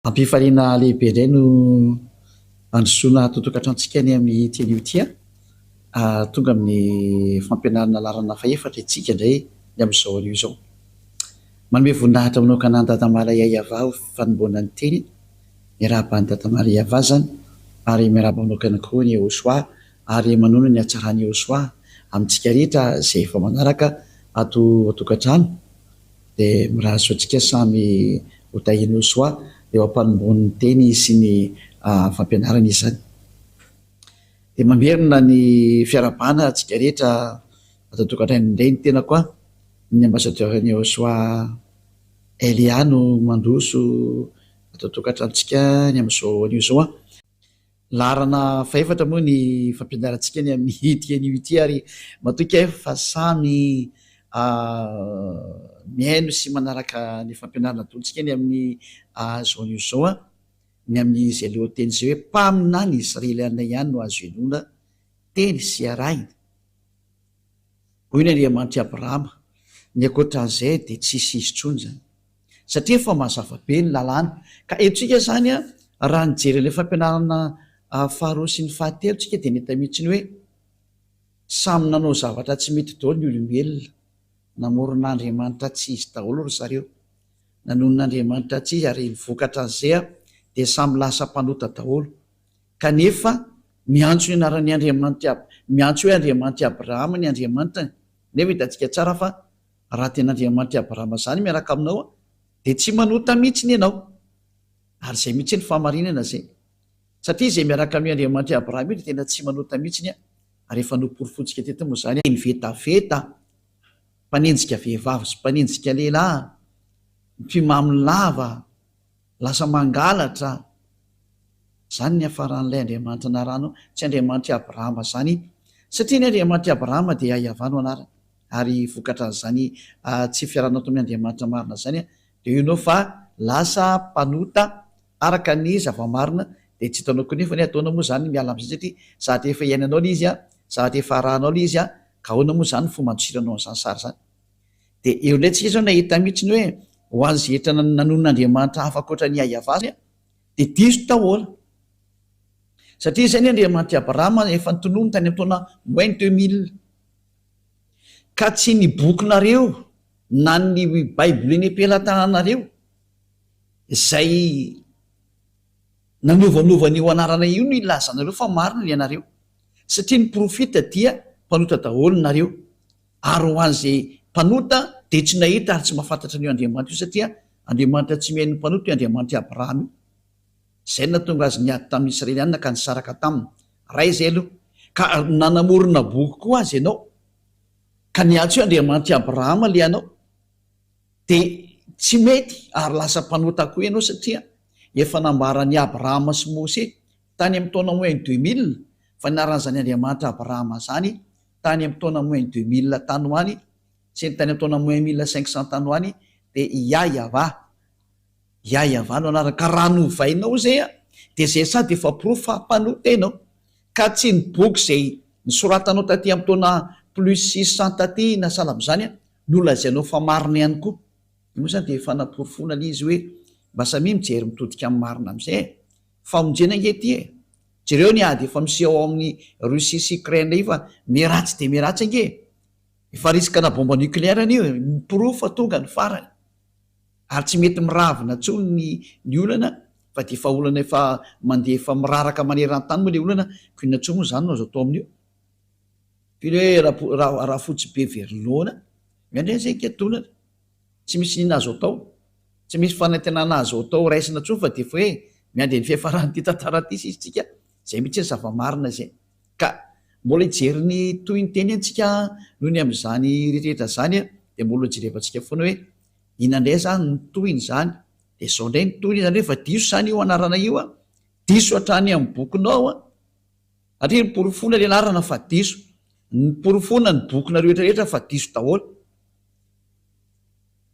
Ampifaliana lehibe indray no androsoana ato an-tokantranontsika ny amin'ity anio ity. Tonga amin'ny fampianarana laharana fahefatra isika indray ny amin'izao anio izao. Manome voninahitra manokana an'i Dada Malaya Yavah ho fanombohana ny teny. Miarahaba an'i Dada Malaya Yavah izany ary miarahaba manokana koa an'i Yehosoa ary manoana ny hatsaran'i Yehosoa amintsika rehetra izay efa manaraka ato an-tokantrano. Dia mirary soa antsika samy ho tahian'i Yosua eo am-panombohan'ny teny sy ny fampianarana izany. Dia mamerina ny fiarahabana antsika rehetra ato an-tokantrano indray ny tenako an, ny ambassadeur-n'i Yosua Elia no mandroso ato an-tokantranontsika ny amin'izao anio izao an. Laharana fahefatra moa ny fampianarantsika ny amin'ity anio ity ary matoky aho fa samy mihaino sy manaraka ny fampianarana ataontsika ny amin'ny izao anio izao ny amin'izay lohateny izay hoe mpaminany Israeliana ihany no azo henoina teny sy arahina. Hoy ny Andriamanitr'i Abrahama, ny ankoatran'izay dia tsisy izy intsony izany. Satria efa mazava be ny lalàna. Ka eto tsika izany raha nijery an'ilay fampianarana faharoa sy ny fahatelo tsika dia nahita mihitsy ny hoe samy nanao zavatra tsy mety daholo ny olombelona. Namorona Andriamanitra tsy izy daholo ry zareo. Nanonona Andriamanitra tsy izy ary ny vokatra an'izay dia samy lasa mpanota daholo. Kanefa miantso ny anaran'ny Andriamanitr'i Ab, miantso hoe Andriamanitr'i Abrahama ny Andriamanitrany, nefa hitantsika tsara fa raha tena Andriamanitr'i Abrahama izany miaraka aminao dia tsy manota mihitsiny ianao. Ary izay mihitsy ny fahamarinana izay. Satria izay miaraka amin'io Andriamanitr'i Abrahama io dia tena tsy manota mihitsiny, ary efa noporofointsika teto moa izany, ny vetaveta, mpanenjika vehivavy sy mpanenjika lehilahy, mpimamo lava, Lasa mangalatra zany ny hafaran'ilay Andriamanitra naranao, tsy Andriamanitr'i Abrahama zany, satria ny Andriamanitr'i Abrahama dia Yavah no anarany, ary vokatran'izany tsy fiaranao tamin'ny Andriamanitra marina zany dia io ianao fa lasa mpanota araka ny zava-marina, dia tsy hitanao koa nefa ny ataonao moa zany miala amin'izay satria zavatra efa iainanao ilay izy, zavatra efa arahanao ilay izy, ka ahoana moa zany ny fomba andosiranao an'izany sary izany? Dia eo indray tsika izao nahita mihitsy ny hoe ho an'izay rehetra nanonona Andriamanitra hafa ankoatra an'i Yavah dia diso daholo. Satria izay ny Andriamanitr'i Abrahama efa notononiny tany amin'ny taona moins 2000. Ka tsy ny bokinareo na ny baiboly eny am-pelatananareo izay nanovanova an'io anarana io no ilazanareo fa marina ny anareo. Satria ny profita dia mpanota daholo nareo. Ary ho an'izay mpanota dia tsy nahita ary tsy mahafantatra an'io Andriamanitra io satria Andriamanitra tsy mihaino ny mpanota io Andriamanitr'i Abrahama io. Izay no nahatonga azy niady tamin'ny Israelianina ka nisaraka taminy. Ray izay aloha. Ka nanamorona boky koa aza ianao ka niantso hoe Andriamanitr'i Abrahama ilay anao dia tsy mety ary lasa mpanota koa ianao satria efa nambaran'i Abrahama sy Mose tany amin'ny taona moins 2000 fa ny anaran'izany Andriamanitra Abrahama izany tany amin'ny taona moins 2000 tany ho any sy ny tany amin'ny taona moins 1500 tany ho any dia Yah Yavah, Yah Yavah no anarany, ka raha novainao izay an, dia izay sady efa porofo fa mpanota ianao, ka tsy ny boky izay nosoratanao taty amin'ny taona plus 600 taty na sahala amin'izany an, no lazainao fa marina ihany koa, io moa izany dia fanaporofoana ilay izy hoe mba samia mijery mitodika amin'ny marina amin'izay e, famonjena ange ity e. Jereo ny ady efa miseho ao amin'ny Russie sy Ukraine io fa miharatsy dia miharatsy ange e! Efa risque ana bombe nucléaire anie io e! Miporofo fa tonga ny farany. Ary tsy mety miravina intsony ny ny olana fa dia efa olana efa mandeha efa miraraka maneran-tany moa ilay olana ko inona intsony moa izany no azo atao amin'io? Toy ny hoe raha rafotsy be very laona, miandry an'izay higadonana. Tsy misy inona azo atao. Tsy misy fanantenana azo atao raisina intsony fa dia efa hoe miandry ny fiafaran'ity tantara ity sisa isika. Izay mihitsy ny zava-marina izay. Ka mbola hijery ny tohiny teny antsika noho ny amin'izany rehetrarehetra izany dia mbola ho jerevantsika foana hoe inona indray izany ny tohiny izany. Dia izao indray ny tohiny izany hoe efa diso izany io anarana io an. Diso hatrany amin'ny bokinao an. Satria noporofoina ilay anarana fa diso. Noporofoina ny bokinareo rehetrarehetra fa diso daholo.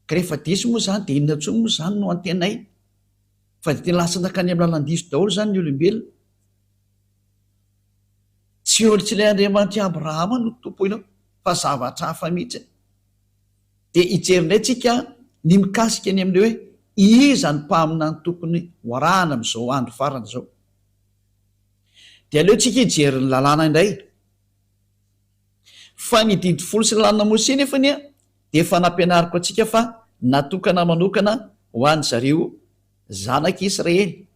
Ka rehefa diso moa izany dia inona intsony moa izany no antenaina? Fa dia tena lasa nankany amin'ny lalan-diso daholo izany ny olombelona. Tsy eo tsy ilay Andriamanitr'i Abrahama no tompoinao fa zavatra hafa mihitsy. Dia hijery indray tsika ny mikasika ny amin'ilay hoe iza ny mpaminany tokony ho arahana amin'izao andro farany izao. Dia aleo tsika hijery ny lalàna indray. Fa ny didy folo sy lalàna Mosesy nefa anie dia efa nampianariko antsika fa natokana manokana ho an-dry zareo zanak'i Israely.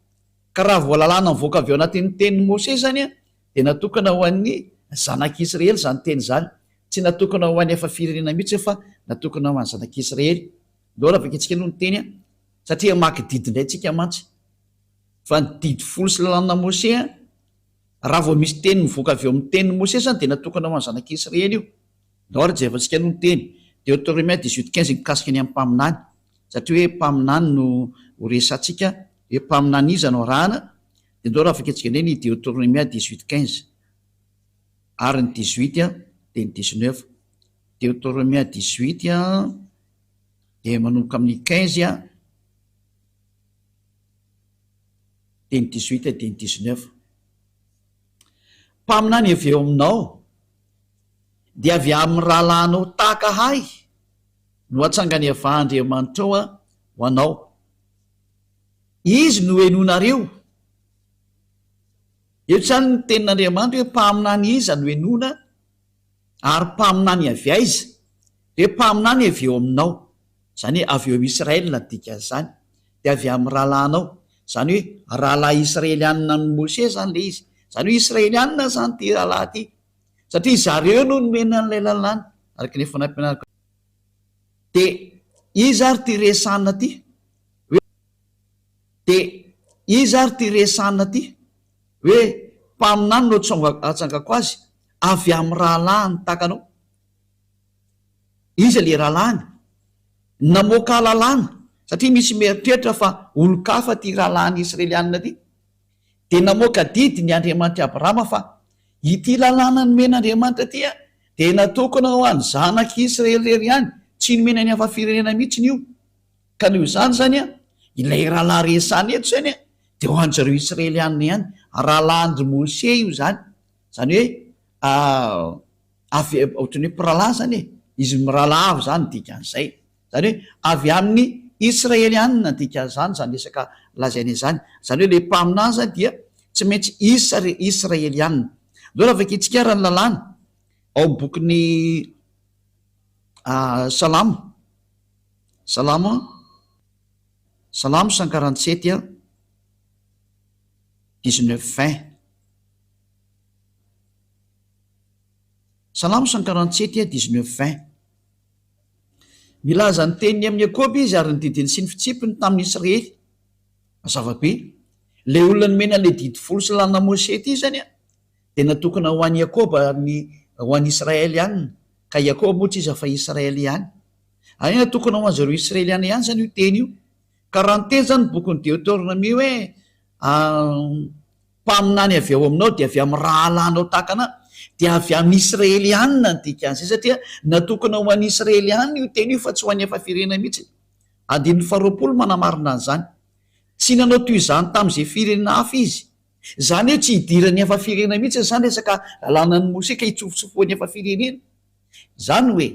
Ka raha vao lalàna mivoaka avy ao anatin'ny tenin'i Mosesy izany dia natokana ho an'ny zanak'i Israely izany teny izany. Tsy natokana ho an'ny hafa firenena mihitsy fa natokana ho an'ny zanak'i Israely. Ndao raha vakintsika aloha ny teny satria hamaky didy indray tsika mantsy. Fa ny didy folo sy lalàna Mosesy Raha vao misy teny mivoaka avy eo amin'ny tenin'i Mosesy izany dia natokana ho an'ny zanak'i Israely io. Ndao ary jerevantsika aloha ny teny. Deoteronomia 18 15 mikasika ny amin'ny mpaminany. Satria hoe mpaminany no ho resahantsika, hoe mpaminany iza no arahana, dia ndao raha vakintsika indray ny Deoteronomia 18 15 ary ny 18 dia ny 19. Deoteronomia 18 dia manomboka amin'ny 15 dia ny 18 dia ny 19. Mpaminany avy eo aminao dia avy amin'ny rahalahinao tahaka ahy no hatsangany Yavah Andriamanitrao ho anao. Izy no henoinareo. Eto izany ny tenin'Andriamanitra hoe mpaminany iza no henoina ary mpaminany avy aiza? Dia mpaminany avy eo aminao. Izany hoe avy eo amin'i Israel ny dikan'izany. Dia avy amin'ny rahalahinao. Izany hoe rahalahy israelianina amin'i Mosesy izany ilay izy. Izany hoe israelianina izany ity rahalahy ity. Satria zareo no nomena an'ilay lalàna, araka ny efa nampianariko. Dia iza ary ity resahina ity? Hoe dia iza ary ity resahina ity? Hoe mpaminany no atsangako azy avy amin'ny rahalahiny tahaka anao. Iza le rahalahiny? Namoaka lalàna, satria misy mieritreritra fa olon-kafa ity rahalahiny Israelianina ity. Dia namoaka didy ny Andriamanitr'i Abrahama fa ity lalàna nomen'Andriamanitra ity dia natokana ho an'ny zanak'i Israely irery ihany, tsy nomena ny hafa firenena mihitsiny io. Ka noho izany izany, ilay rahalahy resahina eto izany dia ho an-dry zareo Israelianina ihany. Rahalahin-dry Moshe io izany. Izany hoe avy ohatran'ny hoe mpirahalahy izany e, izy mirahalahy avy izany dikan'izay. Izany hoe avy amin'ny Israelianina ny dikan'izany, izany resaka lazaina izany. Izany hoe ilay mpaminany izany dia tsy maintsy Isra- Israelianina. Ndao raha vakintsika ary ny lalàna ao amin'ny bokin'ny Salamo, Salamo, Salamo 147, 19 20. Salamo 147, 19 20. Nilaza ny teniny amin'i Jakoba izy ary ny didiny sy ny fitsipiny tamin'i Israely. Mazava be. Ilay olona nomena an'ilay didy folo sy lalàna Mosesy ity izany dia natokana ho an'i Jakoba ary ny ho an'i Israely ihany. Ka Jakoba moa tsy iza fa Israely ihany. Ary natokana ho an'izareo Israeliana ihany izany io teny io. Ka raha niteny izany ny bokin'ny Deoteronomia hoe Mpaminany avy ao aminao dia avy amin'ny rahalahinao tahaka anà, dia avy amin'ny Israelianina ny dikan'izay, satria natokana ho an'ny Israelianina io teny io fa tsy ho an'ny hafa firenena mihitsy. Andininy faharoapolo manamarina an'izany. Tsy nanao toy izany tamin'izay firenena hafa izy. Izany hoe tsy hidiran'ny hafa firenena mihitsy izany resaka lalànan'i Mosesy ka hitsofotsofohan'ny hafa firenena. Izany hoe,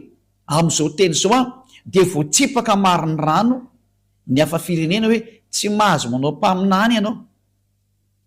amin'izao teny izao an, dia voatsipaka marinrano ny hafa firenena hoe tsy mahazo manao mpaminany ianao.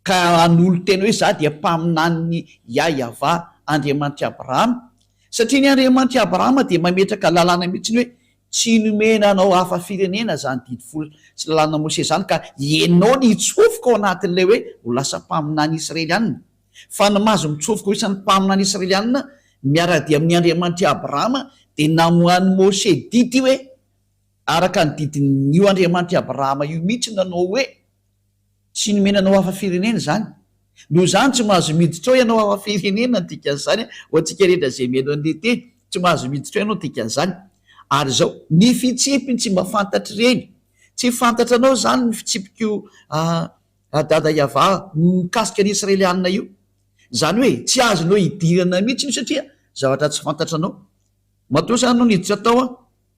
ka hanolo-tena hoe izaho dia mpaminanin'i Yah Yavah Andriamanitr'i Abrahama, satria ny Andriamanitr'i Abrahama dia mametraka lalàna mihitsy ny hoe tsy nomena anao hafa firenena izany didy folo sy lalàna Mosesy izany ka ianao ny hitsofoka ao anatin'ilay hoe ho lasa mpaminany Israelianina. Fa ny mahazo mitsofoka ho isan'ny mpaminany Israelianina miara-dia amin'ny Andriamanitr'i Abrahama dia namoahan'i Mosesy didy hoe araka ny didin'io Andriamanitr'i Abrahama io mihitsy nanao hoe Tsy nomena anao hafa firenena izany. Noho izany tsy mahazo miditra ao ianao hafa firenena ny dikan'izany ho antsika rehetra izay mihaino an'ilay teny. Tsy mahazo miditra ao ianao ny dikan'izany. Ary izao, ny fitsipiny tsy mba fantatr'ireny. Tsy fantatranao izany ny fitsipik'io Dada Yavah mikasika ny Israelianina io. Izany hoe tsy azonao idirana mihitsy io satria zavatra tsy fantatranao. Matoa izany ianao niditra tao an!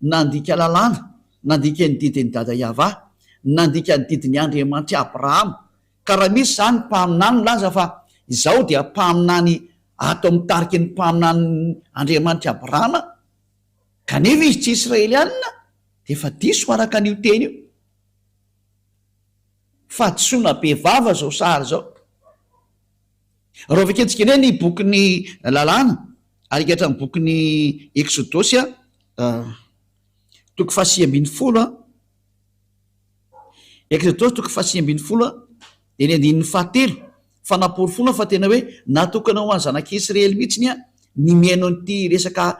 Nandika lalàna, nandika ny didin'i Dada Yavah, nandika ny didin'i Andriamanitr'i Abrahama. Ka raha misy izany mpaminany milaza fa izaho dia mpaminany ato amin'ny tariky ny mpaminanin'i Andriamanitr'i Abrahama, kanefa izy tsy Israelianina, dia efa diso araka an'io teny io. Fahadisoana be vava izao sary izao. Raha vakintsika indray ny bokin'ny lalàna, ary ka hatramin'ny bokin'ny Eksodosy, toko faha-19, Eksodosy toko faha-19, dia ny andininy fahatelo, fanaporofoana fa tena hoe natokana ho an'ny zanak'Israely mihitsy ny mihaino an'ity resaka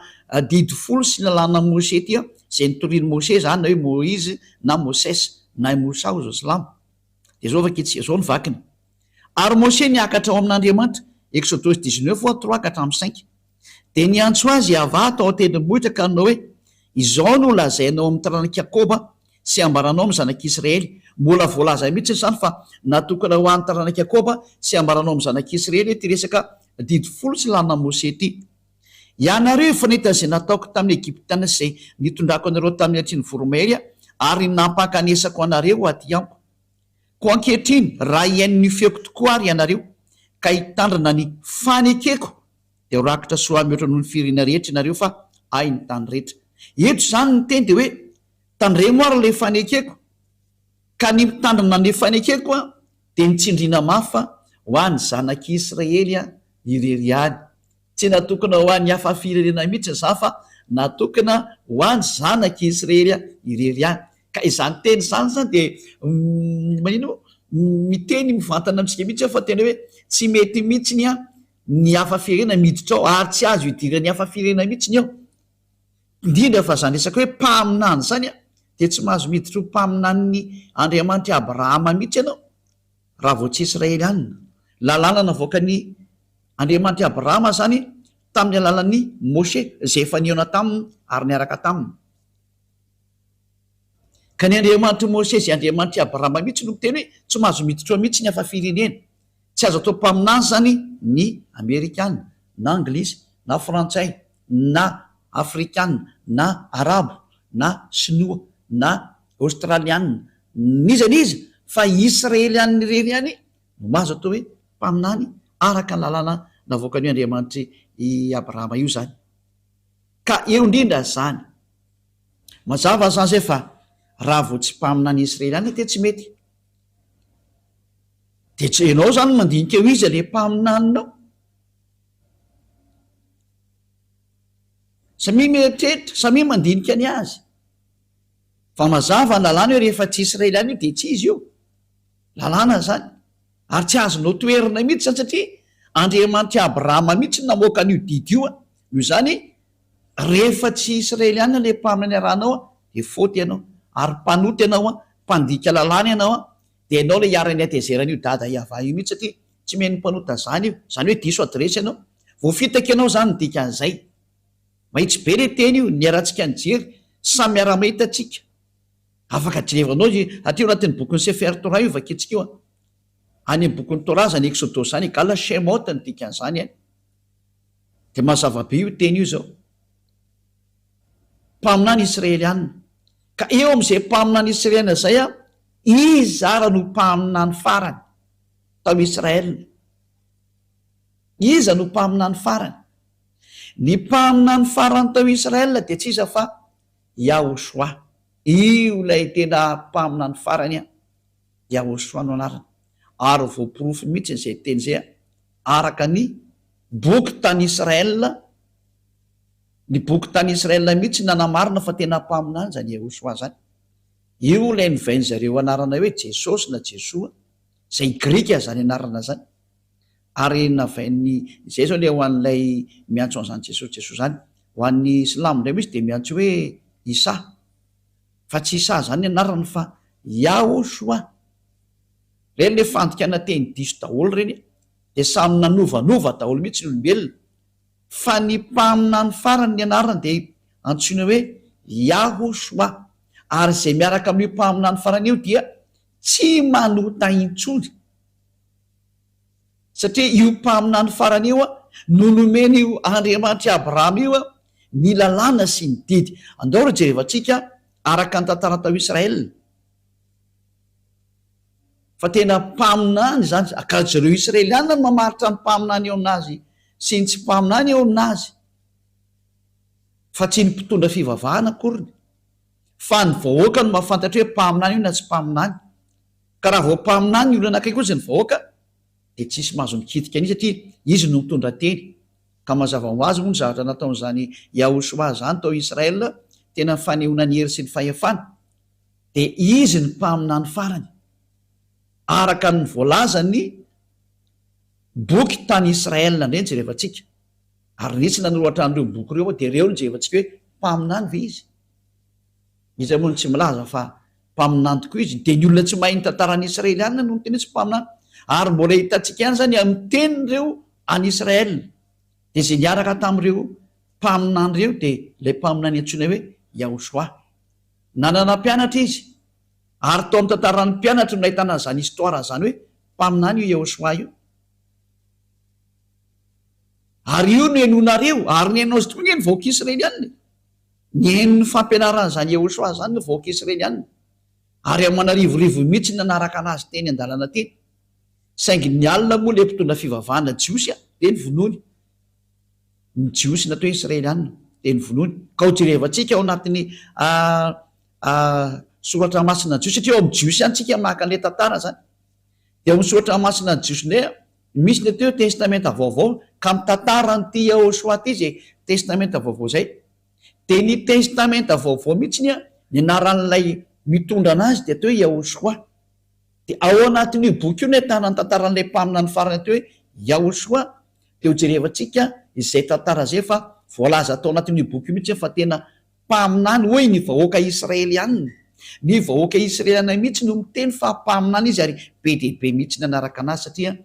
didy folo sy lalàna Moshe ity, izay notorian'i Moshe izany, na hoe Moizy na Mosesy na i Moussa hoy izao silamo. Dia izao vakintsika, izao ny vakiny. Ary Moshe niakatra ao amin'Andriamanitra, Eksodosy 19 trois ka hatramin'ny cinq. Dia niantso azy Yavah tao an-tendrombohitra ka nanao hoe, Izao no lazainao amin'ny taranak'i Jakoba sy ambaranao amin'ny zanak'Israely. Mbola voalaza mihitsy izany fa natokana ho an'ny taranak'i Jakoba sy ambaranao amin'ny zanak'Israely ity resaka didy folo sy lalàna Moshe ity. Ianareo efa nahita izay nataoko tamin'ny Egyptiana sy izay nitondrako anareo tamin'ny hatrin'ny voromahery ary nampankanesako anareo ho aty amiko. Koa ankehitriny, raha hihaino ny feoko tokoa àry ianareo, ka hitandrina ny fanekeko, dia ho rakotra soa mihoatra noho ny firenena rehetra ianareo, fa Ahy ny tany rehetra. Eto izany ny teny dia hoe, Tandremo àry ilay fanekeko. Ka ny mitandrina ny fanekeko dia ny tsindriana mafy fa ho an'ny zanak'Israely irery ihany. Tsy natokana ho an'ny hafa firenena mihitsy izany fa natokana ho an'ny zanak'i Israely irery ihany. Ka izany teny izany izany dia manino moa? Miteny mivantana amintsika mihitsy aho fa tena hoe tsy mety mihitsy ny hafa firenena miditra ao ary tsy azo idiran'ny hafa firenena mihitsy ny ao. Indrindra fa izany resaka hoe mpaminany izany dia tsy mahazo miditra ho mpaminanin'ny Andriamanitr'i Abrahama mihitsy ianao raha vao tsy Israelianina. Lalàna navoakan'i Andriamanitr'i Abrahama izany tamin'ny alalan'i Moshe, izay efa nihaona taminy ary niaraka taminy. Ka ny Andriamanitr'i Moshe izay Andriamanitr'i Abrahama mihitsy no miteny hoe tsy mahazo miditra ao mihitsy ny hafa firenena. Tsy azo atao mpaminany izany ny Amerikana, na Anglisy, na Frantsay, na Afrikana, na Arabo, na Sinoa, na Aostraliana, n'iza n'iza, fa Israeliana irery ihany no mahazo atao hoe mpaminany araka ny lalàna navoakan'io Andriamanitr'i Abrahama io izany. Ka eo indrindra izany. Mazava izany izay fa raha vao tsy mpaminany Israeliana dia tsy mety. Dia tsy ianao izany no mandinika eo iza ilay mpaminaninao. Samia mieritreritra, samia mandinika ny azy. Fa mazava ny lalàna hoe rehefa tsy Israeliana io dia tsy izy io. Lalàna izany. Ary tsy azonao toherina mihitsy izany satria Andriamanitr'i Abrahama mihitsy no namoaka an'io didy io. Noho izany, rehefa tsy Israeliana ilay mpaminany arahanao dia faute ianao. Ary mpanota ianao, mpandika lalàna ianao, dia ianao ilay iharan'ny hatezeran'io dada Yavah io mihitsy satria tsy mihaino mpanota izany io. Izany hoe diso adiresy ianao. Voafitaka ianao izany ny dikan'izay. Mahitsy be ilay teny io, niarahantsika nijery, samy miara-mahita tsika. Afaka jerevanao izy aty ao anatin'ny bokin'ny Sefer Torah io vakintsika io an. Any amin'ny bokin'ny Torah izany Exodosy izany, égal Shemot ny dikan'izany any. Dia mazava be io teny io izao. Mpaminany Israelianina. Ka eo amin'izay mpaminany Israelianina izay an, iza ara no mpaminany farany tao Israel? Iza no mpaminany farany? Ny mpaminany farany tao Israel dia tsy iza fa Yahoshuah. Io ilay tena mpaminany farany an! Yahoshuah no anarany. Ary voaporofo mihitsy izay teny izay araka ny boky tany Israel, ny boky tany Israel mihitsy nanamarina fa tena mpaminany izany Yahoshuah izany. Io ilay novain-zareo anarana hoe Jesosy na Jesoa, izay grika izany anarana izany. Ary navain'ny, izay izao ilay ho an'ilay miantso an'izany Jesosy Jesoa izany. Ho an'ny silamo indray moa izy dia miantso hoe Issa. Fa tsy Issa izany ny anarany fa Yahoshuah. Ireny ilay fandikana teny diso daholo ireny dia samy nanovanova daholo mihitsy ny olombelona. Fa ny mpaminany farany ny anarany dia antsoina hoe Yahoshuah. Ary izay miaraka amin'io mpaminany farany io dia tsy manota intsony. Satria io mpaminany farany io no nomen'io Andriamanitr'i Abrahama io ny lalàna sy ny didy. Andao ry jerevantsika araka ny tantara tao Israël fa tena mpaminany izany, ka zareo Israeliana no mamaritra ny mpaminany eo aminazy sy ny tsy mpaminany eo aminazy, fa tsy ny mpitondra fivavahana akoriny, fa ny vahoaka no mahafantatra hoe mpaminany io na tsy mpaminany. Ka raha vao mpaminany ny olona anakaiky ozy ny vahoaka dia tsisy mahazo mikitika an'io satria izy no mitondra teny. Ka mazava ho azy moa ny zavatra nataon'izany Yahoshuah izany tao Israel tena fanehoana ny hery sy ny fahefana dia izy ny mpaminany farany araka ny voalazan'ny boky tany Israel indray no jerevantsika. Ary nisy nanoratra an'ireo boky ireo dia ireo no jerevantsika hoe mpaminany ve izy? Iza moa no tsy milaza fa mpaminany tokoa izy? Dia ny olona tsy mahay ny tantaran'i Israeliana no miteny hoe tsy mpaminany. Ary mbola hitantsika ihany izany amin'ny tenin'ireo any Israel. Dia izay niaraka tamin'ireo mpaminany ireo dia ilay mpaminany antsoina hoe Yahoshuah. Nanana mpianatra izy. Ary tao amin'ny tantaran'ny mpianatra no nahitana an'izany histoire izany hoe mpaminany io Yahoshuah io. Ary io no henoinareo, ary nihaino azy tokoa ange ny vahoaka Israeliana e. Nihaino ny fampianaran'izany Yehoshuah izany ny vahoaka Israeliana, ary aman'arivorivony mihitsy ny nanaraka an'azy teny an-dalana teny. Saingy ny alina moa ilay mpitondra fivavahana jiosy dia novonoiny. Ny jiosy natao hoe Israeliana dia novonoiny. Ka ho jerevantsika ao anatin'ny soratra masina jiosy, satria ao amin'ny jiosy ihany tsika maka an'ilay tantara izany. Dia ao amin'ny soratra masina jiosy indray, misy ny atao hoe Testamenta Vaovao, ka mitantara an'ity Yahoshuah ity izay Testamenta Vaovao izay. Dia ny Testamenta Vaovao mihitsy ny ny anaran'ilay mitondra anazy dia atao hoe Yahoshuah. Dia ao anatin'io boky io no ahitana ny tantaran'ilay mpaminany farany atao hoe Yahoshuah, dia hojerevantsika izay tantara izay fa voalaza tao anatin'io boky io mihitsy fa tena Mpaminany, hoy ny vahoaka israelianina. Ny vahoaka israeliana mihitsy no miteny fa mpaminany izy ary be dia be mihitsy nanaraka anazy satria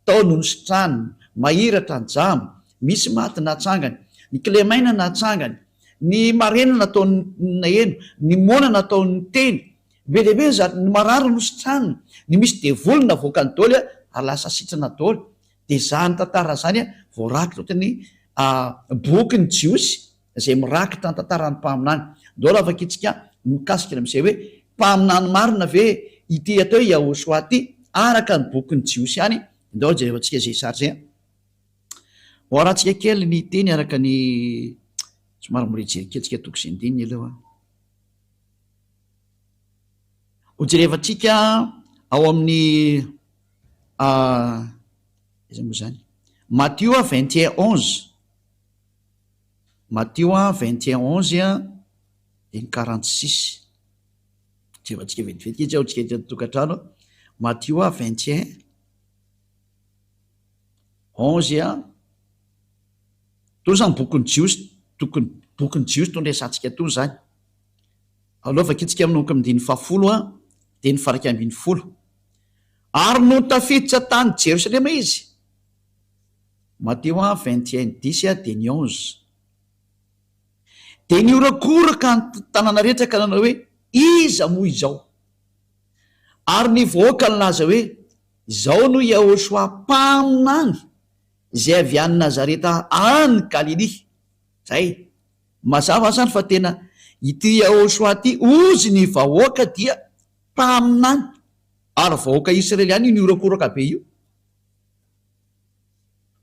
tao no nositrany, mahiratra ny jamba, misy maty natsangany, ny kilemaina natsangany, ny marenina nataony naheno, ny moana nataony niteny, be dia be ny ny marary nositraniny, ny misy devoly navoakany daholo ary lasa sitrana daholo. Dia izany tantara izany voarakitra ao anatin'ny bokin'ny Jiosy. izay mirakitra ny tantaran'ny mpaminany. Ndao raha vakintsika mikasika ny amin'izay hoe mpaminany marina ve ity atao hoe Yahoshuah ity araka ny bokin'ny Jiosy ihany. Ndao jerevantsika izay sary izay. Ho arahantsika kely ny teny araka ny somary mbola hijery kely tsika toko sy andininy aloha. Ho jerevantsika ao amin'ny aiza moa izany? Matio 21 11. Matio 21 11 dia ny 46. Jerevantsika vetivety kely ao tsika eto an-tokantrano. Matio 21 11 Toa izany bokin'ny Jiosy, tokony bokin'ny Jiosy tony resahantsika tony izany. Aleo vakintsika manomboka amin'ny andininy fahafolo dia ny faraika ambin'ny folo. Ary nony tafiditra tany Jerosalema izy, Matio 21 dix dia ny onze. Dia nihorakoraka ny tanàna rehetra ka nanao hoe, Iza moa izao? Ary ny vahoaka nilaza hoe, Izao no Yahoshuah mpaminany izay avy any Nazareta any Galilia. Izay. Mazava izany fa tena ity Yahoshuah ity, hozy ny vahoaka dia mpaminany. Ary vahoaka Israely ihany io nihorakoraka be io.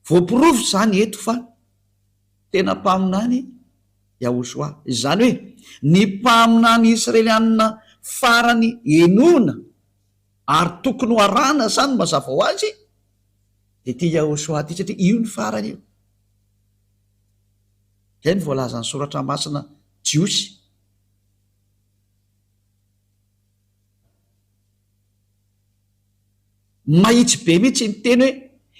Voaporofo izany eto fa tena mpaminany Yahoshuah. Izany hoe ny mpaminany Israelianina farany henoina ary tokony ho arahana izany mazava ho azy dia ity Yahoshuah ity satria io ny farany io. Izay no voalazan'ny soratra masina jiosy. Mahitsy be mihitsy ny teny hoe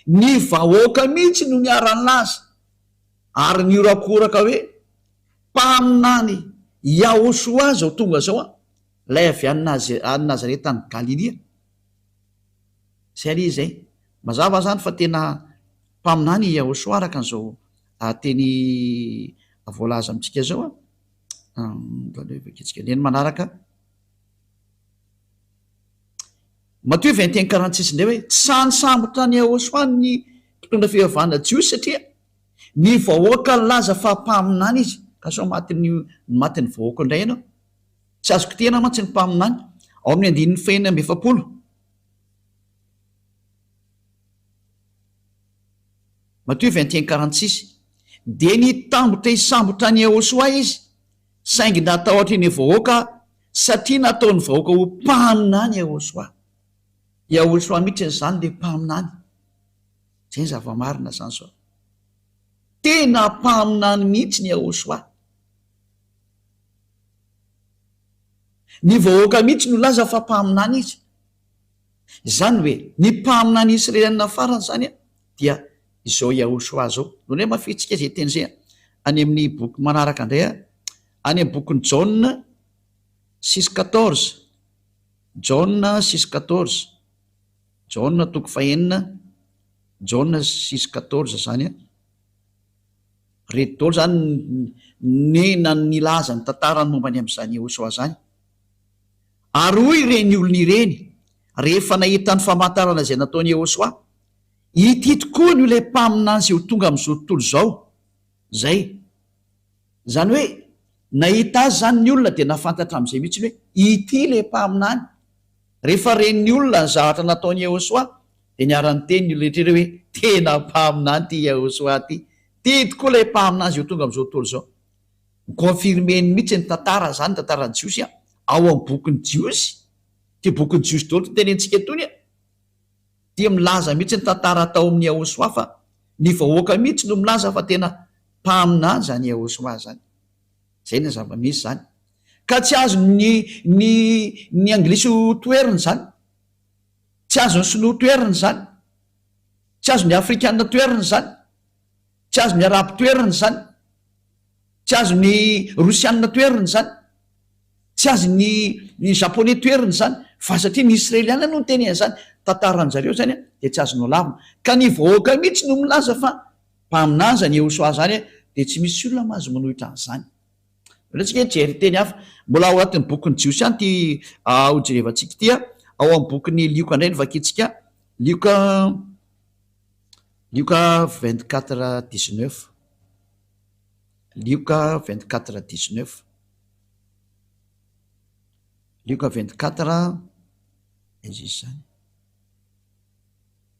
ny vahoaka mihitsy no niara-nilaza ary nihorakoraka hoe mpaminany Yahoshuah izao tonga izao an, ilay avy any any Nazareta any Galilia. Izay anie izay. Mazava izany fa tena mpaminany i Yahoshuah araka an'izao teny voalaza amintsika izao an. Aleo vakintsika indray ny manaraka. Matio 21 46 indray hoe, Tsy sahy nisambotra an'i Yehoshuah ny mpitondra fivavahana jiosy satria ny vahoaka nilaza fa mpaminany izy. Ka sao matin'ny matin'ny vahoaka indray ianao. Tsy azo kitihina mantsy ny mpaminany. Ao amin'ny andininy fahenina amby 40. Matio 21 46 Dia nitambotra hisambotra an'i Yehoshuah izy, saingy natahotra ny vahoaka satria nataon'ny vahoaka ho mpaminany Yehoshuah. Yahoshua mihitsy izany le mpaminany. Zay ny zava-marina zany zao. Tena mpaminany mihitsy ny Yahoshua. Ny vahoaka mihitsy no laza fa mpaminany izy. Izany hoe ny mpaminany Israeliana farany izany dia izao Yahoshua izao. Ndao indray mafitsika izay teny izay any amin'ny boky manaraka indray, any amin'ny bokin'i Jaona 6:14. Jaona 6:14. Jaona toko fahenina, Jaona 6:14 izany an. Reto daholo izany ny na nilaza ny tantarany momba ny amin'izany Yehosua izany. Ary hoy ireny olona ireny, rehefa nahita ny famantarana izay nataon'i Yehosua, Ity tokoa no ilay mpaminany izay ho tonga amin'izao tontolo izao. Izay. Izany hoe, nahita azy izany ny olona dia nahafantatra amin'izay mihitsy hoe, ity ilay mpaminany. Rehefa ren'ny olona ny zavatra nataon'i Yehosua, dia niara-niteny ny olona rehetra ireo hoe, Tena mpaminany ity Yehosua ity. Ity tokoa ilay mpaminany izay ho tonga amin'izao tontolo izao. Mi-confirmer-ny mihitsy ny tantara izany, ny tantaran'ny Jiosy, ao amin'ny bokin'ny Jiosy. Ity bokin'ny Jiosy daholo ity tenentsika itony an! Dia milaza mihitsy ny tantara atao amin'i Yehosua fa ny vahoaka mihitsy no milaza fa tena mpaminany izany Yehosua izany. Izay ny zava-misy izany. Ka tsy azon'ny ny ny anglisy ho toherina izany. Tsy azon'ny sinoa toherina izany. Tsy azon'ny afrikana toherina izany. Tsy azon'ny arabo toherina izany. Tsy azon'ny rosiana toherina izany. Tsy azon'ny ny japonais toherina izany. Fa satria ny israeliana no niteny an'izany, tantaran-jareo izany dia tsy azonao lavina. Ka ny vahoaka mihitsy no milaza fa Mpaminany izany Yehosua izany dia tsy misy olona mahazo manohitra an'izany. Aleo tsika hijery teny hafa. Mbola ao anatin'ny bokin'ny Jiosy ihany ity hojerevantsika ity. Ao amin'ny bokin'ny Lioka indray no vakintsika. Lioka Lioka 24 19. Lioka 24 19. Lioka 24 aiza izy izany?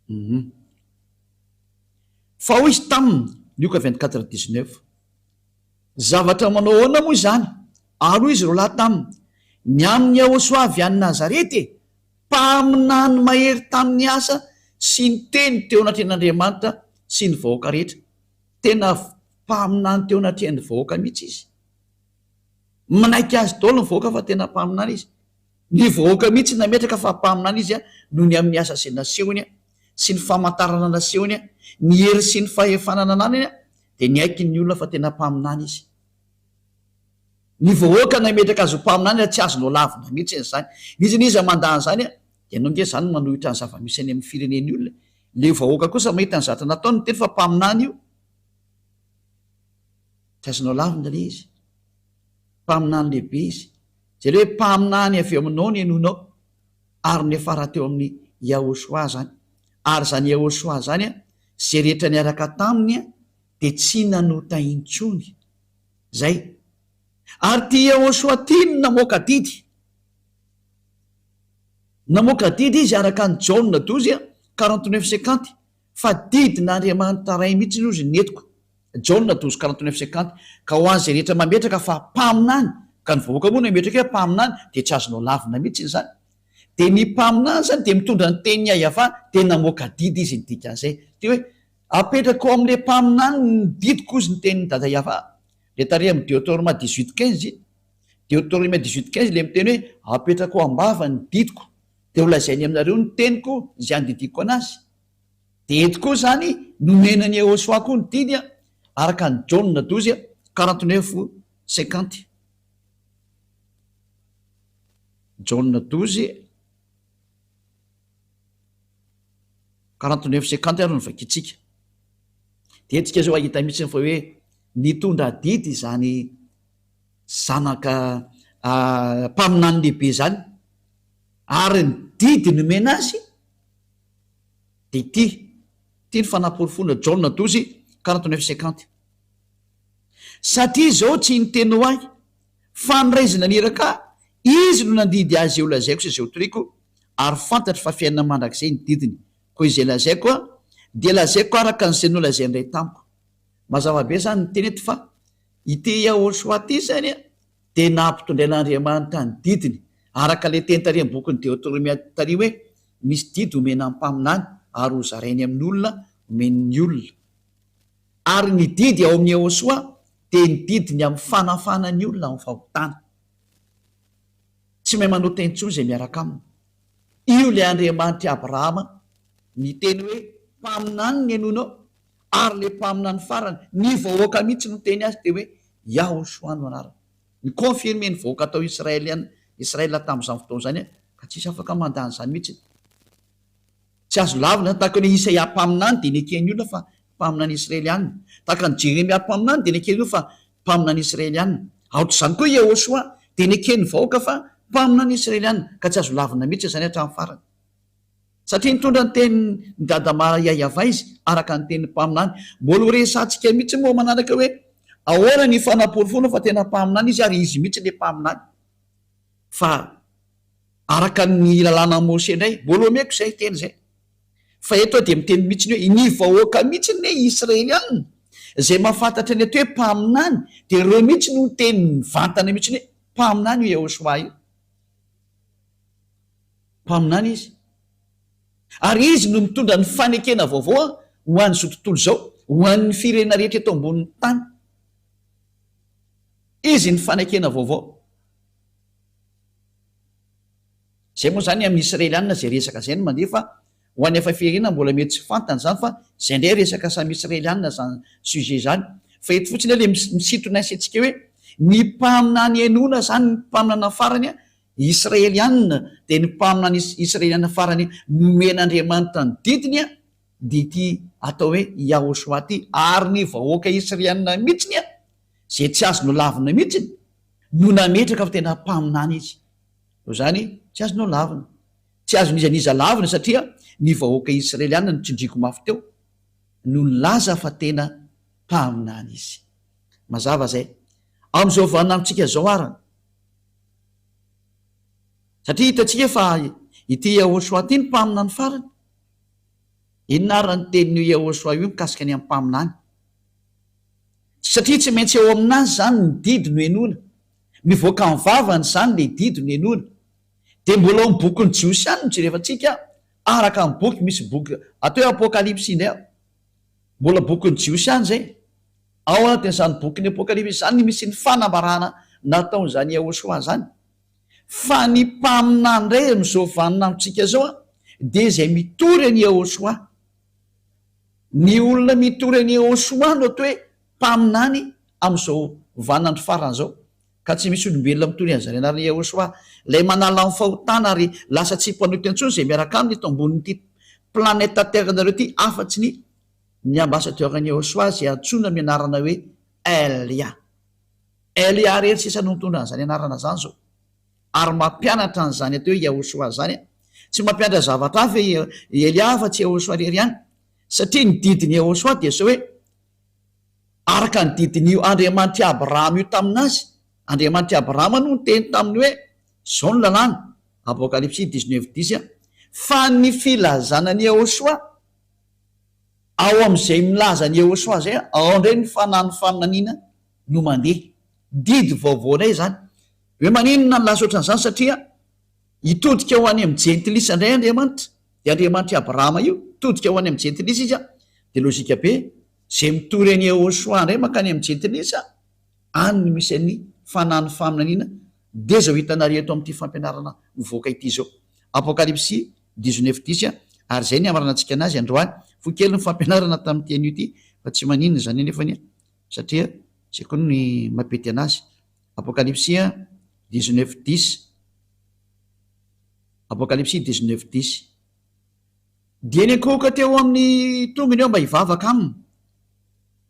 Hum. Fa hoy izy taminy, Lioka 24 19, Zavatra manao ahoana moa izany? Ary hoy izy roalahy taminy, Ny amin'i Yahoshuah avy any Nazareta e, mpaminany mahery tamin'ny asa sy ny teny teo anatrehan'Andriamanitra sy ny vahoaka rehetra. Tena mpaminany teo anatrehan'ny vahoaka mihitsy izy. Manaiky azy daholo ny vahoaka fa tena mpaminany izy. Ny vahoaka mihitsy nametraka fa mpaminany izy noho ny amin'ny asa izay nasehony sy ny famantarana nasehony, ny hery sy ny fahefana nananany dia niaiky ny olona fa tena mpaminany izy. Ny vahoaka nametraka azy ho mpaminany ary tsy azonao lavina mihitsy izany. N'iza n'iza mandà an'izany dia ianao ange izany manohitra ny zava-misy any amin'ny firenen'ny olona e. Ilay vahoaka kosa mahita ny zavatra nataony miteny fa mpaminany io. Tsy azonao lavina ilay izy. Mpaminany lehibe izy. Izay ilay hoe mpaminany avy eo aminao ny henoinao. Ary niafara teo amin'i Yahoshuah izany. Ary izany Yahoshuah izany, izay rehetra niaraka taminy dia tsy nanota intsony. Izay. Ary ity Yahoshuah ity no namoaka didy. Namoaka didy izy araka an'i Jaona 12, 49 50, fa didin'Andriamanitra Ray mihitsy hozy ny entiko. Jaona 12, 49 50, ka ho an'izay rehetra mametraka fa mpaminany, ka ny vahoaka moa nametraka hoe mpaminany, dia tsy azonao lavina mihitsy izany. Dia ny mpaminany izany dia mitondra ny tenin'i Yavah, dia namoaka didy izy ny dikan'izay. Dia hoe, apetrako ao amin'ilay mpaminany ny didiko hozy ny tenin'i Dada Yavah. Ilay tary amin'ny Deotoroma 18, 15, Deotoromia 18, 15 ilay miteny hoe, apetrako ao am-bava ny didiko, dia holazainy aminareo ny teniko izay andidiako anazy. Dia eto koa izany nomena an'i Yehosua koa ny didy araka an'i Jaona 12, 49, 50. Jaona 12, 49, 50 ary no vakintsika. Dia eto tsika izao hahita mihitsy fa hoe nitondra didy izany zanaka mpaminany lehibe izany ary ny didy nomena azy Dia ity, ity ny fanaporofoana, Jaona 12, 49, 50. Satria izao tsy niteny ho ahy, fa ny Ray izay naniraka ahy, Izy no nandidy ahy izay holazaiko sy izay hotoriko, ary fantatro fa fiainana mandrakizay ny didiny. Koa izay lazaiko, dia lazaiko araka an'izay nolazain'ny Ray tamiko. Mazava be izany ny teny eto fa ity Yahoshuah ity izany dia nampitondrain'Andriamanitra ny didiny, araka ilay teny tary amin'ny bokin'ny Deoteronomia tary hoe. misy didy omena ny mpaminany ary ho zarainy amin'ny olona omen'ny olona. Ary ny didy ao amin'i Yehosua dia ny didy ny amin'ny fanafana ny olona amin'ny fahotana. Tsy mahay manota intsony izay miaraka aminy. Io ilay Andriamanitr'i Abrahama niteny hoe mpaminany ny henoinao ary ilay mpaminany farany, ny vahoaka mihitsy no niteny azy dia hoe Yahoshuah no anarany. Ni-confirmer ny vahoaka tao Israel Israel tamin'izany fotoana izany ka tsisy afaka mandà an'izany mihitsy. Tsy azo lavina, tahaka ny hoe Isaia mpaminany dia neken'ny olona fa mpaminany israeliana. Tahaka an'i Jeremia mpaminany dia neken'ny olona fa mpaminany israeliana. Aotr'izany koa i Yehosua dia neken'ny vahoaka fa mpaminany israeliana, ka tsy azo lavina mihitsy izany hatramin'ny farany. Satria nitondra ny tenin'i Dada Maria Yavah izy, araka ny tenin'ny mpaminany. Mbola ho resahantsika mihitsy moa manaraka hoe ahoana ny fanaporofoana fa tena mpaminany izy ary izy mihitsy ilay mpaminany. Fa araka ny lalànan'i Mose indray, mbola omeko izay teny izay. Fa eto aho dia miteny mihitsy ny hoe ny vahoaka mihitsy anie Israelianina izay mahafantatra ny atao hoe mpaminany dia ireo mihitsy no niteny mivantana mihitsy hoe mpaminany io Yehoshuah io. Mpaminany izy. Ary izy no mitondra ny fanekena vaovao ho an'izao tontolo izao, ho an'ny firenena rehetra eto ambonin'ny tany. Izy ny fanekena vaovao. Izay moa izany amin'ny Israelianina izay resaka izay no mandeha fa ho an'ny hafa firenena mbola mety tsy fantany izany fa izay indray resaka samy Israelianina izany sujet izany. Fa eto fotsiny aho ilay misintona ny saintsika hoe ny mpaminany henoina izany ny mpaminana farany Israelianina dia ny mpaminany Israelianina farany nomen'Andriamanitra ny didiny dia ity atao hoe Yahoshuah ity ary ny vahoaka Israelianina mihitsiny izay tsy azo nolavina mihitsiny no nametraka fa tena mpaminany izy. Noho izany, tsy azonao lavina. Tsy azon'iza n'iza lavina satria ny vahoaka Israeliana no tsindriako mafy teo no nilaza fa tena mpaminany izy. Mazava izay. Amin'izao vaninandrontsika izao arany. Satria hitantsika fa ity Yahoshuah ity no mpaminany farany. Inona ary ny tenin'io Yahoshuah io mikasika ny amin'ny mpaminany? Satria tsy maintsy eo aminazy izany ny didy no henoina. Mivoaka amin'ny vavany izany ilay didy no henoina. Dia mbola ao amin'ny bokin'ny Jiosy ihany no jerevantsika, araka ny boky, misy boky atao hoe Apokalypsy indray ao. Mbola bokin'ny Jiosy ihany izay. Ao anatin'izany bokin'ny Apokalypsy izany no misy ny fanambarana nataon'izany Yahoshuah izany. Fa ny mpaminany indray amin'izao vaninandrontsika izao dia izay mitory an'i Yahoshuah. Ny olona mitory an'i Yehoshuah no atao hoe mpaminany amin'izao vaninandro farany izao, ka tsy misy olombelona mitory an'izany anaran'i Yehoshuah, ilay manala ny fahotana ary lasa tsy mpanota intsony izay miaraka aminy eto ambonin'ity planète terre-nareo ity afa-tsy ny ny ambassadeur-n'i Yehoshuah izay antsoina amin'ny anarana hoe Elia. Elia irery sisa no mitondra an'izany anarana izany izao. Ary mampianatra an'izany atao hoe Yahoshuah izany an. Tsy mampianatra zavatra hafa i Elia afa tsy Yahoshuah irery ihany. Satria ny didin'i Yahoshuah dia izao hoe, araka ny didin'io Andriamanitr'i Abrahama io tamin'azy, Andriamanitr'i Abrahama no niteny taminy hoe, izao ny lalàna, Apokalypsy dix-neuf dix, fa ny filazana an'i Yahoshuah, ao amin'izay milaza an'i Yahoshuah izay, ao indray ny fanahin'ny faminaniana no mandeha. Didy vaovao indray izany. Hoe maninona no lasa ohatran'izany? Satria hitodika ho any amin'ny jentilisa indray Andriamanitra, dia Andriamanitr'i Abrahama io, hitodika ho any amin'ny jentilisa izy an, dia lojika be, izay mitory an'i Yehoshuah indray mankany amin'ny jentilisa, any no misy an'ny fanahin'ny faminaniana, dia izao hitanareo eto amin'ity fampianarana mivoaka ity izao. Apokalypsy dix-neuf dix, ary izay ny hamaranantsika anazy androany. Fohy kely ny fampianarana tamin'ity anio ity, fa tsy maninona izany anefany satria izay koa ny mampety anazy. Apokalypsy dix-neuf dix Apokalypsy dix-neuf dix Dia niankohoka teo amin'ny tongony aho mba hivavaka aminy.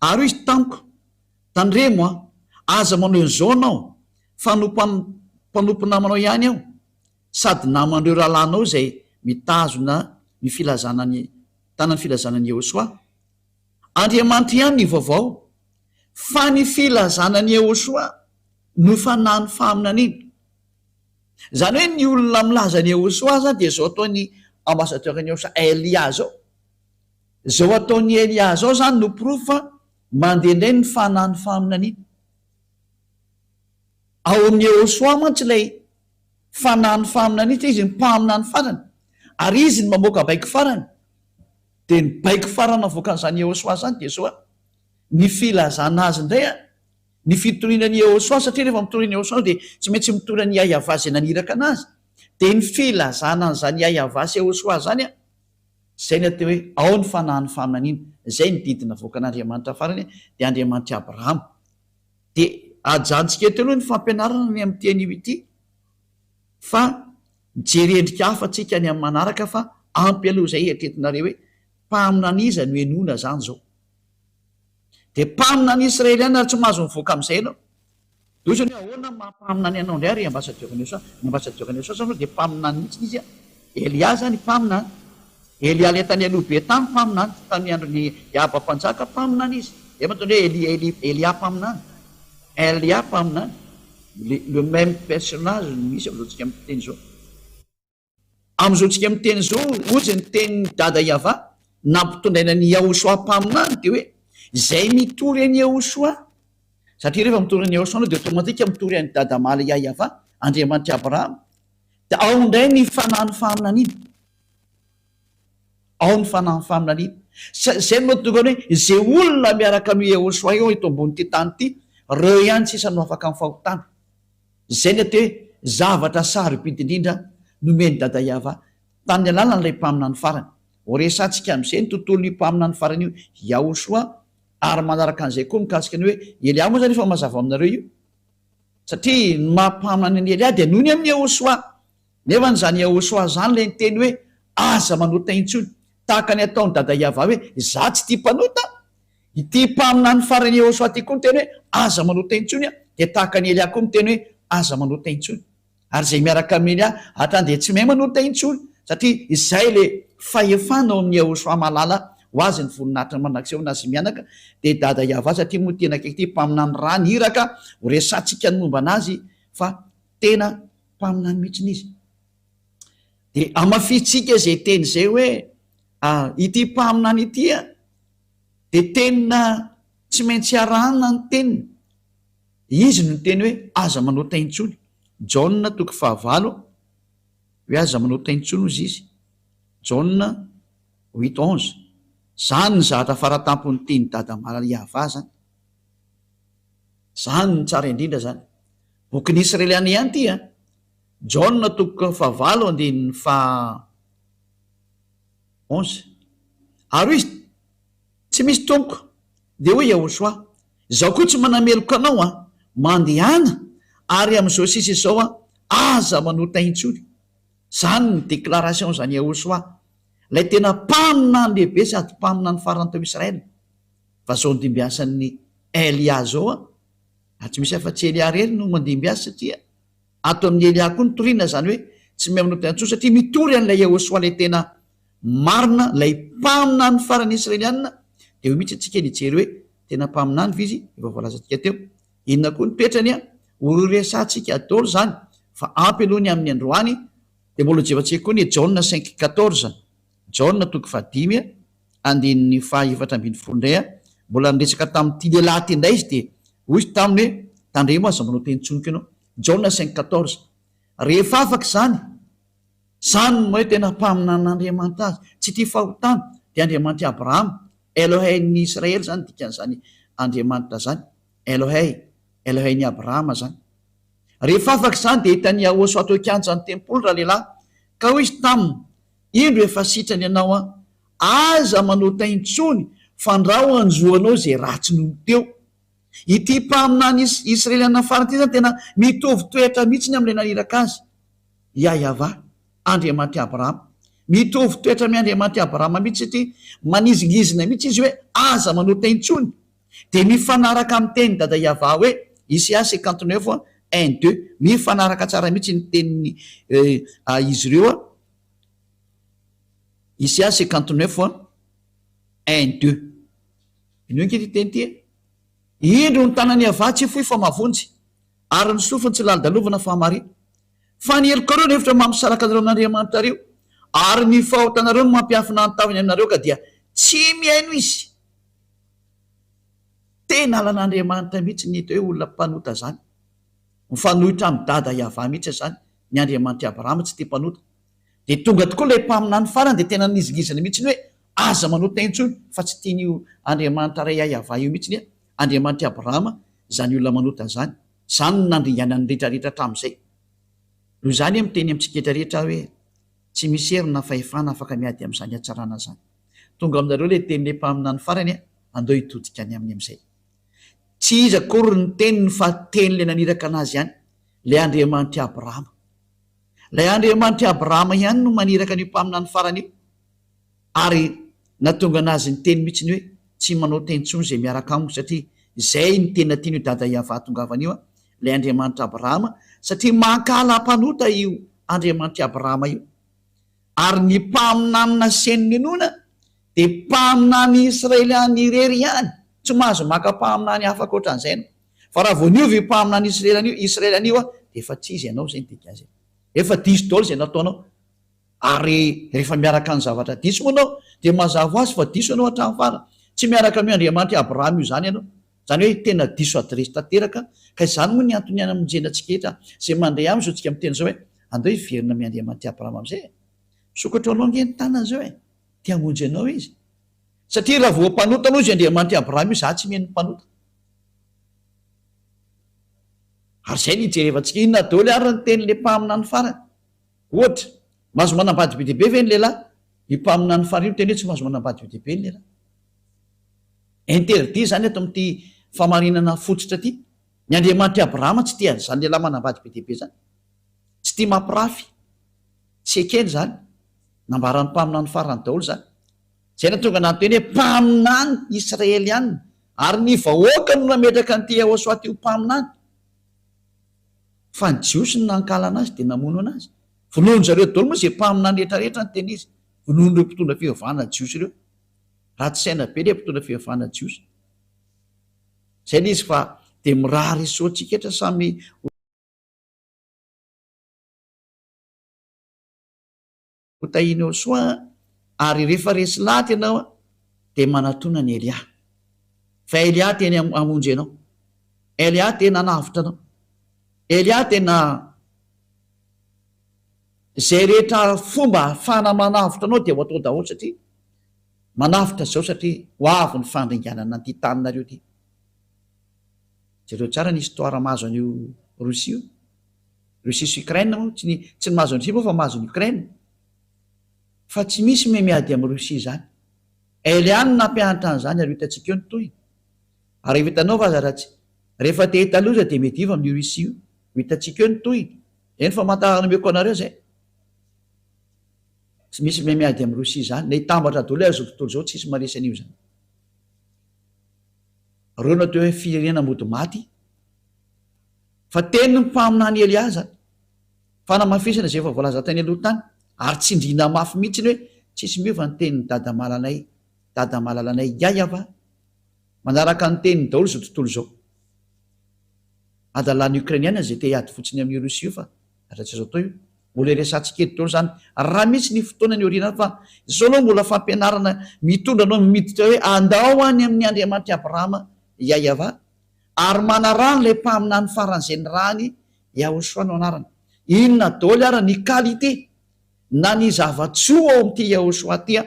Ary hoy izy tamiko, Tandremo an, aza manao an'izao ianao, fa mpanompo namanao ihany aho, sady naman'ireo rahalahinao izay mitazona ny filazana ny mitana ny filazana an'i Yehoshuah. Andriamanitra ihany ny vaovao, fa ny filazana an'i Yehoshuah no fanahin'ny faminaniana. Izany hoe ny olona milaza an'i Yehoshuah izany dia izao ataon'ny ambassadeur-n'i Yehoshuah Elia izao. Izao ataon'i Elia izao izany no porofo fa mandeha indray ny fanahin'ny faminaniana. Ao amin'i Yehoshuah mantsy ilay fanahin'ny faminaniana, satria izy ny mpaminany farany. Ary izy no mamoaka baiko farany. Dia ny baiko farany navoakan'izany Yehosua izany dia izao, ny filazana azy indray an, ny fitoriana an'i Yehosua, satria rehefa mitory an'i Yehosua dia tsy maintsy mitory an'i Yahyahavah izay naniraka anazy. Dia ny filazana an'izany Yahyahavah sy Yehosua izany an, izay ny atao hoe ao ny fanahin'ny faminaniana, izay ny didy navoakan'Andriamanitra farany dia Andriamanitr'i Abrahama. Dia ajanontsika eto aloha ny fampianarana ny amin'ity anio ity fa mijery endrika hafa tsika any amin'ny manaraka fa ampy aloha izay eritreretinareo hoe mpaminany iza no henoina zany zao. Dia mpaminany israeliana ary tsy mahazo mivoaka amin'izay ianao. Dia ohatrany hoe ahoana ny maha mpaminany anao indray ry ambassadeur Nesoa? Ny ambassadeur Nesoa zany dia mpaminany mihitsy izy a. Elia zany mpaminany. Elia ilay tany aloha be tany mpaminany, tamin'ny andron'i Ahaba mpanjaka mpaminany izy. Izay mahatonga hoe Elia, Elia, Elia mpaminany. Elia mpaminany. Le, le même personnage no misy amin'izao tsika miteny izao. Amin'izao tsika miteny izao, hozy ny tenin'i Dada Yavah nampitondraina an'i Yahoshuah mpaminany dia hoe, izay mitory an'i Yahoshuah, satria rehefa mitory an'i Yahoshuah anao dia automatique mitory an'i Dada Malaya Yavah, Andriamanitr'i Abrahama, dia ao indray ny fanahin'ny faminaniana. Ao ny fanahin'ny faminaniana. Izay no mahatonga ny hoe, izay olona miaraka amin'i Yahoshuah eo eto ambonin'ity tany ity, ireo ihany sisa no afaka amin'ny fahotana. Izay ny atao hoe zavatra sarobidy indrindra nomen'i Dada Yavah tamin'ny alalan'ilay mpaminany farany. Horesahantsika amin'izay ny tontolon'io mpaminany farany io, Yahoshuah, ary manaraka an'izay koa mikasika ny hoe Elia moa izany efa mazava aminareo io. Satria ny maha mpaminany an'i Elia dia noho ny amin'i Yahoshuah. Nefa izany Yahoshuah izany ilay niteny hoe aza manota intsony. Tahaka ny ataon'i Dada Yavah hoe izaho tsy tia mpanota. Ity mpaminany farany Yehosua ity koa miteny hoe, Aza manota intsony aho, dia tahaka an'i Elia koa miteny hoe, Aza manota intsony. Ary izay miaraka amin'i Elia hatrany dia tsy mahay manota intsony, satria izay ilay fahefana ao amin'i Yehosua mahalala ho azy ny voninahitra mandrakizay ho an'azy mianaka, dia Dada Yavah, satria moa tena akaiky ity mpaminany ra ny iraka, ho resahantsika ny momba an'azy fa tena mpaminany mihitsy izy. Dia hamafisintsika izay teny izay hoe, ity mpaminany ity an, dia tena tsy maintsy arahana ny teniny. Izy no niteny hoe aza manota intsony. Jaona toko fahavalo hoe aza manota intsony hozy izy. Jaona huit onze. Zany ny zavatra faratampon'ny tian'i Dada Maria zany. Zany no tsara indrindra zany. Bokin'ny Israeliana ihany ity an. Jaona toko fahavalo andininy faha 11. Ary hoy izy, Tsy misy tompoko. Dia hoy Yahoshuah, Izaho koa tsy manameloka anao an! Mandehana, ary amin'izao sisa izao an, aza manota intsony. Izany ny déclaration izany Yahoshuah, ilay tena mpaminany lehibe sady mpaminany farany tao Israël. Fa izao nodimbiasan'i Elia izao an, ary tsy misy afa-tsy Elia irery no mandimby azy satria Ato amin'i Elia koa ny toriana, izany hoe tsy miha manota intsony satria mitory an'ilay Yehosua ilay tena marina, ilay mpaminany farany Israelianina, dia eo mihitsy antsika ny hijery hoe tena mpaminany ve izy, efa voalazantsika teo. Inona koa ny toetrany an? Ho resahantsika daholo izany fa ampy aloha ny amin'ny androany, dia mbola hojevantsika koa ny Jaona cinq quatorze, Jaona toko fahadimy andininy faha 14 indray an, mbola niresaka tamin'ity lehilahy ity indray izy dia hoy izy taminy hoe tandremo aza manao teny intsony koa ianao. Jaona cinq quatorze. Rehefa afaka izany, izany no hoe tena mpaminan'Andriamanitra azy, tsy tia fahotana, dia Andriamanitr'i Abrahama, Elohein'ny Israely izany dikan'izany Andriamanitra izany, Elohei, Elohein'i Abrahama izany. Rehefa afaka izany dia hitan'i Yahosua teo an-kianjan'ny tempoly ralehilahy, ka hoy izy taminy, Indro efa sitrany ianao an, aza manota intsony, fandrao hanjo anao izay ratsy noho ny teo. Ity mpaminany Israeliana farany ity izany tena mitovy toetra mihitsy amin'ilay naniraka azy, Yahyahavah, Andriamanitr'i Abrahama. Mitovy toetra amin'i Andriamanitr'i Abrahama mihitsy ity, manizingizina mihitsy izy hoe aza manota intsony. Dia mifanaraka amin'ny tenin'i Dada Yahvah hoe, Isaia 59, un, deux. Mifanaraka tsara mihitsy ny tenin'ny izy ireo. Isaia 59, un, deux. Henoy ange ity teny ity e! Indro ny tanan'i Yavah tsy fohy fa mahavonjy, ary ny sofiny tsy lalodalovana fa mahare. Fa ny helokareo no efitra mampisaraka anareo amin'Andriamanitrareo, ary ny fahotanareo no mampiafina ny tavany aminareo ka dia tsy mihaino Izy. Tena halan'Andriamanitra mihitsy ny hita hoe olona mpanota izany. Mifanohitra amin'i Dada Yavah mihitsy izany, ny Andriamanitr'i Abrahama tsy tia mpanota. Dia tonga tokoa ilay mpaminany farany dia tena nizingizina mihitsy hoe aza manota intsony fa tsy tian'io Andriamanitra Ray Yavah io mihitsy ny Andriamanitr'i Abrahama izany olona manota izany. Izany no nandringanany ny rehetra rehetra hatramin'izay. Noho izany miteny amintsika rehetra rehetra aho hoe tsy misy hery na fahefana afaka miady amin'izany hatsarana izany. Tonga aminareo ilay tenin'ilay mpaminany farany andao hitodika any aminy amin'izay. Tsy iza akory ny teniny fa tenin'ilay naniraka anazy ihany, ilay Andriamanitr'i Abrahama. Ilay Andriamanitr'i Abrahama ihany no maniraka an'io mpaminany farany io, ary nahatonga anazy niteny mihitsy ny hoe, Tsy manao teny intsony izay miaraka amiko, satria izay no tena tian'io Dada Yavah hahatongavana io, ilay Andriamanitr'i Abrahama, satria mankahala mpanota io Andriamanitr'i Abrahama io. Ary ny mpaminany nasainy ninoana dia mpaminany Israeliana irery ihany, tsy mahazo maka mpaminany hafa ankoatran'izay ianao. Fa raha vao niova io mpaminany Israeliana io, Israeliana io dia efa tsy izy ianao izay no dikan'izay. Efa diso daholo izay nataonao. Ary rehefa miaraka ny zavatra diso moa ianao dia mazava ho azy fa diso ianao hatramin'ny farany. Tsy miaraka amin'io Andriamanitr'i Abrahama io izany ianao. Izany hoe tena diso adiresy tanteraka. Ka izany moa ny antony hamonjena antsika rehetra izay mandre aminy izao tsika miteny izao hoe andao hiverina amin'i Andriamanitr'i Abrahama amin'izay e. Misokatra ho anao ange ny tanany izao e. Te hamonjy anao izy. Satria raha vao mpanota aloha izy Andriamanitr'i Abrahama io, za tsy mino ny mpanota. Ary izay no hijerevantsika inona daholo ary ny tenin'ilay mpaminany farany. Ohatra, mahazo manambady be dia be ve ny lehilahy? Io mpaminany farany io miteny hoe tsy mahazo manambady be dia be ny lehilahy. Interdit izany ato amin'ity famarinana fototra ity. Ny Andriamanitr'i Abrahama tsy tia an'izany lehilahy manambady be dia be izany. Tsy tia mampirafy. Tsy ekeny izany. Nambaran'ny mpaminany farany daholo izany. Izay nahatonga anah niteny hoe mpaminany Israeliana. Ary ny vahoaka no nametraka an'ity Yahoshuah ity ho mpaminany. Fa ny Jiosy no nankahala anazy dia namono anazy. Vonoin-dry zareo daholo moa izay mpaminany rehetra rehetra niteny izy. Vonoin'ireo mpitondra fivavahana Jiosy ireo. Ratsy saina be ilay mpitondra fivavahana Jiosy. Izay ilay izy fa dia mirary soa antsika rehetra samy ho. Ho tahian'i Yehosua ary rehefa resy lahatra ianao dia manatona an'i Elia. Fa Elia tena hamonjy anao. Elia tena hanavotra anao. Elia tena izay rehetra fomba ahafahana manavotra anao dia ho atao daholo satria manavotra izao satria ho avy ny fandringanana an'ity taninareo ity. Jereo tsara ny histoire mahazo an'io Russie io. Russie sy Ukraine moa, tsy ny tsy ny mahazo an'i Russie moa fa mahazo an'i Ukraine. Fa tsy misy me miady amin'i Russie izany. Ela ihany no nampianatra an'izany ary ho hitantsika eo ny tohiny. Ary rehefa hitanao fa aza raha tsy rehefa te hahita loza dia miadiva amin'io Russie io. Ho hitantsika eo ny tohiny. Izay ny famantarana omeko anareo izay. Tsy misy me miady amin'i Russie izany. Na hitambatra daholo aza izao tontolo izao tsisy maharesy an'io izany. Ireo no atao hoe firenena mody maty. Fa tenin'ny mpaminany Elia izany. Fanamafisana izay efa voalaza tany aloha tany, ary tsindriana mafy mihitsy ny hoe tsisy miova ny tenin'i Dada malalay, Dada malalanay Yayava. Manaraka ny teniny daholo izao tontolo izao. Adalan'ny Ukrainiana izay te hiady fotsiny amin'i Russie io fa raha tsy azo atao io. Mbola iresahantsika eto daholo izany raha misy ny fotoana ny aoriana any fa izao aloha mbola fampianarana mitondra anao miditra hoe andao any amin'ny Andriamanitr'i Abrahama Yayava. Ary manaraha an'ilay mpaminany faran'izay nirahany Yahoshuah no anarany. Inona daholo ara ny qualité na ny zava-tsoa ao amin'ity Yahoshuah ity an?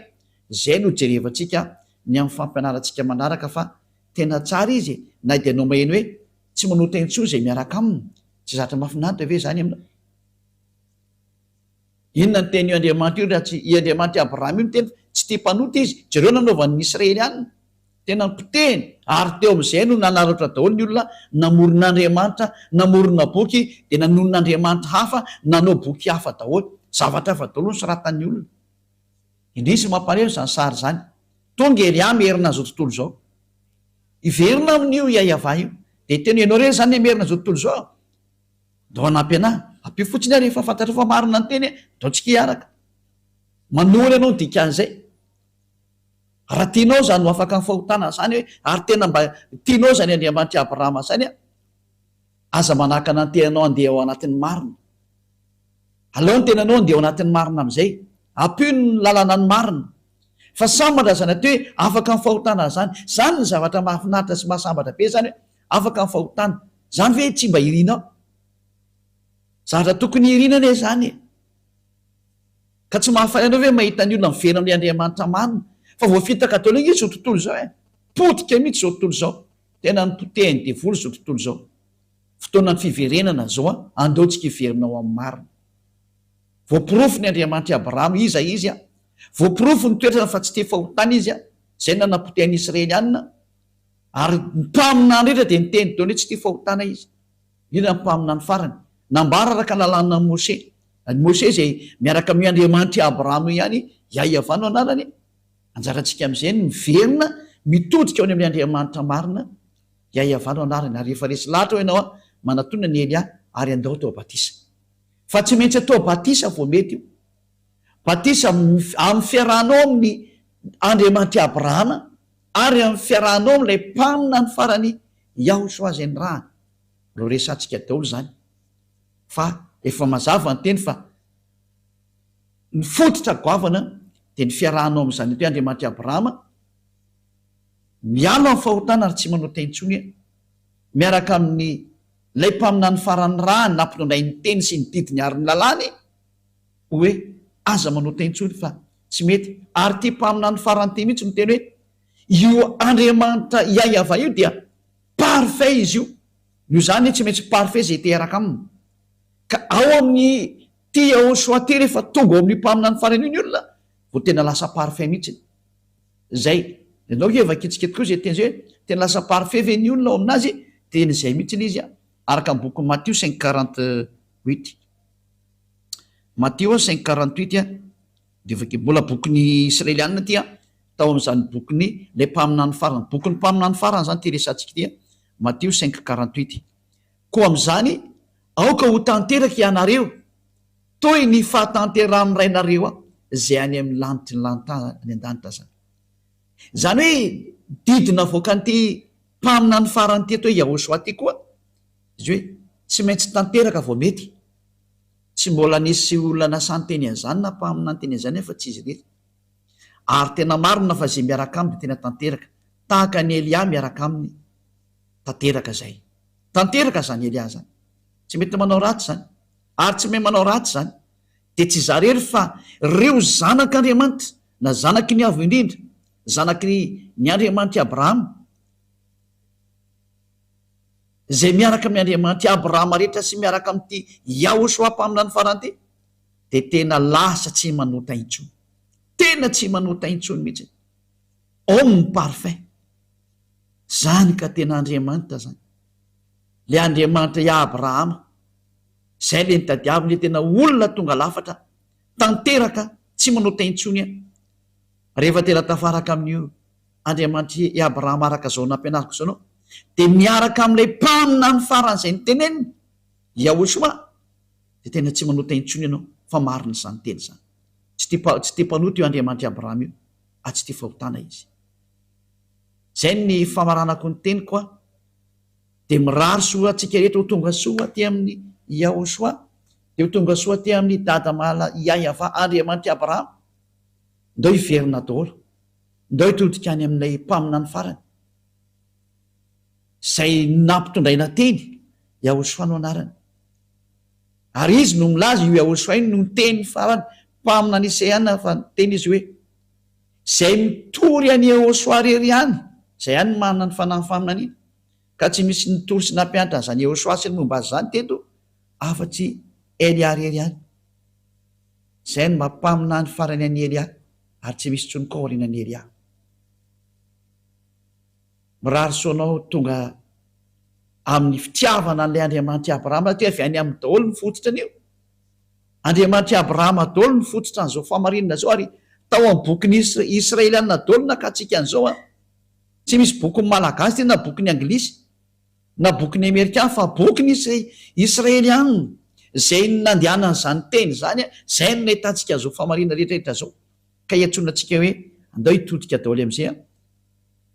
Izay no jerevantsika ny amin'ny fampianarantsika manaraka fa tena tsara izy e, na dia anao maheno hoe tsy manota intsony izay miaraka aminy, tsy zatra mahafinaritra ve izany aminao? Inona ny tenin'io Andriamanitra io raha tsy i Andriamanitr'i Abrahama io miteny fa tsy tia mpanota izy? Jereo nanaovany ny Israelianina. Tena nipotehiny ary teo amin'izay no nanararaotra daholo ny olona namorona Andriamanitra, namorona boky, dia nanonona Andriamanitra hafa, nanao boky hafa daholo. Zavatra hafa daholo no soratan'ny olona. Indrisy mampalahelo izany sary izany. Tonga Elia hamerina an'izao tontolo izao. Hiverina amin'io Iaiavah io. Dia hiteny hoe ianao irery izany hamerina izao tontolo izao? Ndao hanampy anah. Ampio fotsiny aho rehefa fantatrao fa marina ny teny e. Ndao tsika hiaraka. Manohana ianao ny dikan'izay. Raha tianao izany ho afaka amin'ny fahotana izany hoe ary tena mba tianao izany Andriamanitr'i Abrahama izany an, aza manakana ny tenanao handeha ao anatin'ny marina. Alao ny tenanao handeha ao anatin'ny marina amin'izay. Ampio ny lalana ny marina. Fa sambatra izany atao hoe afaka amin'ny fahotana izany. Izany ny zavatra mahafinaritra sy mahasambatra be izany hoe afaka amin'ny fahotana. Izany ve tsy mba irinao? Zavatra tokony irina anie izany e. Ka tsy mahafaly anao ve mahita ny olona miverina amin'ilay Andriamanitra marina? Fa voafitaka daholo ange izao tontolo izao e! Potika mihitsy izao tontolo izao. Tena nopotehin'ny devoly izao tontolo izao. Fotoanan'ny fiverenana izao an, andao tsika hiverina ao amin'ny marina. Voaporofo ny Andriamanitr'i Abrahama, iza izy an? Voaporofo ny toetrany fa tsy tia fahotana izy an, izay nanapotehan'ny Israelianina, ary ny mpaminany rehetra dia niteny daholo hoe tsy tia fahotana izy. Indrindra ny mpaminany farany. Nambara araka ny lalànan'i Moshe. Ny Moshe izay miaraka amin'io Andriamanitr'i Abrahama io ihany, Yahweh no anarany. Anjarantsika amin'izay ny miverina mitodika ao any amin'ny Andriamanitra marina, Yahweh no anarany. Ary rehefa resy lahatra ao ianao, manatona an'i Elia ary andao atao batisa. Fa tsy maintsy atao batisa vao mety io. Batisa amin'ny fiarahanao amin'ny Andriamanitr'i Abrahama ary amin'ny fiarahanao amin'ilay mpaminany farany Yahoshua izay nirahana. Mbola ho resahantsika daholo izany fa efa mazava ny teny fa ny fototra goavana dia ny fiarahanao amin'izany atao hoe Andriamanitr'i Abrahama, miala amin'ny fahotana ary tsy manota intsony miaraka amin'ny ilay mpaminany farany nirahany nampinonay ny teny sy ny didiny ary ny lalàny hoe aza manota intsony fa tsy mety ary ity mpaminany farany ity mihitsy miteny hoe io Andriamanitra Yahweh io dia parfait izy io noho izany tsy maintsy parfait izay te hiaraka aminy ka ao amin'ny ty Yahoshua ty rehefa tonga ao amin'io mpaminany farany io ny olona vao tena lasa parfait mihitsy Zay. Ianao nge vakintsika tokoa zay teny zay hoe tena lasa parfait ve ny olona ao aminazy? Teny izay mihitsy ilay izy an, araka ny bokin'i Matio cinq 48. Matio cinq 48 an, dia vakio, mbola bokin'ny Israelianina ity an, tao amin'izany bokin'ny ilay mpaminany farany, bokin'ny mpaminany farany izany ity resahantsika ity an, Matio cinq 48. Koa amin'izany, aoka ho tanteraka ianareo, Toy ny fahatanterahan'ny Rainareo izay any amin'ny lanitry ny lanitra any an-danitra izany. Izany hoe didy navoakan'ity mpaminany farany ity atao hoe Yahoshuah ity koa, izy hoe tsy maintsy tanteraka vao mety. Tsy mbola nisy olona nasahy niteny an'izany na mpaminany niteny an'izany afa tsy izy irery. Ary tena marina fa izay miaraka aminy dia tena tanteraka. Tahaka an'i Elia miaraka aminy, tanteraka izay. Tanteraka izany Elia izany. Tsy mety manao ratsy izany. Ary tsy mahay manao ratsy izany, dia tsy izaho irery fa ireo zanak'Andriamanitra, na zanaky ny Avo Indrindra, zanaky ny Andriamanitr'i Abrahama, izay miaraka amin'ny Andriamanitr'i Abrahama rehetra sy miaraka amin'ity Yahoshua mpaminany farany ity, dia tena lasa tsy manota intsony. Tena tsy manota intsony mihitsy. Homme parfait. Izany ka tena Andriamanitra izany. Ilay Andriamanitra i Abrahama. Zay le nitadiaviny hoe tena olona tonga lafatra tanteraka tsy manota intsony aho. Rehefa tena tafaraka amin'io Andriamanitr'i i Abrahama araka izao nampianariko izao anao dia miaraka amin'ilay mpaminany farany izay noteneniny, Yahoshua, dia tena tsy manota intsony ianao fa marina izany teny izany. Tsy tia tsy tia mpanota io Andriamanitr'i Abrahama io ary tsy tia fahotana izy. Izay ny famaranako ny teniko an. Dia mirary soa antsika rehetra ho tonga soa aty amin'i Yahoshuah, dia ho tonga soa aty amin'i Dada Mahala Yahyafa Andriamanitr'i Abrahama. Ndao hiverina daholo. Ndao hitodika any amin'ilay mpaminany farany, izay nampitondraina teny, Yahoshuah no anarany. Ary izy no milaza, io Yahoshuah io no niteny farany, mpaminany Isaia fa niteny izy hoe, Izay mitory an'i Yehoshuah irery ihany, izay ihany no manana ny fanahin'ny faminaniana. Ka tsy misy nitory sy nampianatra an'izany Yehoshuah sy ny momba azy izany teto afa-tsy Elia irery ihany. Izay no maha mpaminany farany an'i Elia ary tsy misy intsony koa aorianan'i Elia. Mirary soa anao tonga amin'ny fitiavana an'ilay Andriamanitr'i Abrahama satria avy any aminy daholo ny fototra an'io. Andriamanitr'i Abrahama daholo ny fototra an'izao fahamarinana izao ary tao amin'ny bokin'ny Israelianina daholo nakantsika an'izao an. Tsy misy bokin'ny Malagasy ity na bokin'ny Anglisy na bokin'ny Amerikana fa bokin'ny Israelianina izay nandehanan'izany teny izany, izay no nahitantsika an'izao fahamarinana rehetra rehetra izao ka iantsoana antsika hoe andao hitodika daholo amin'izay an.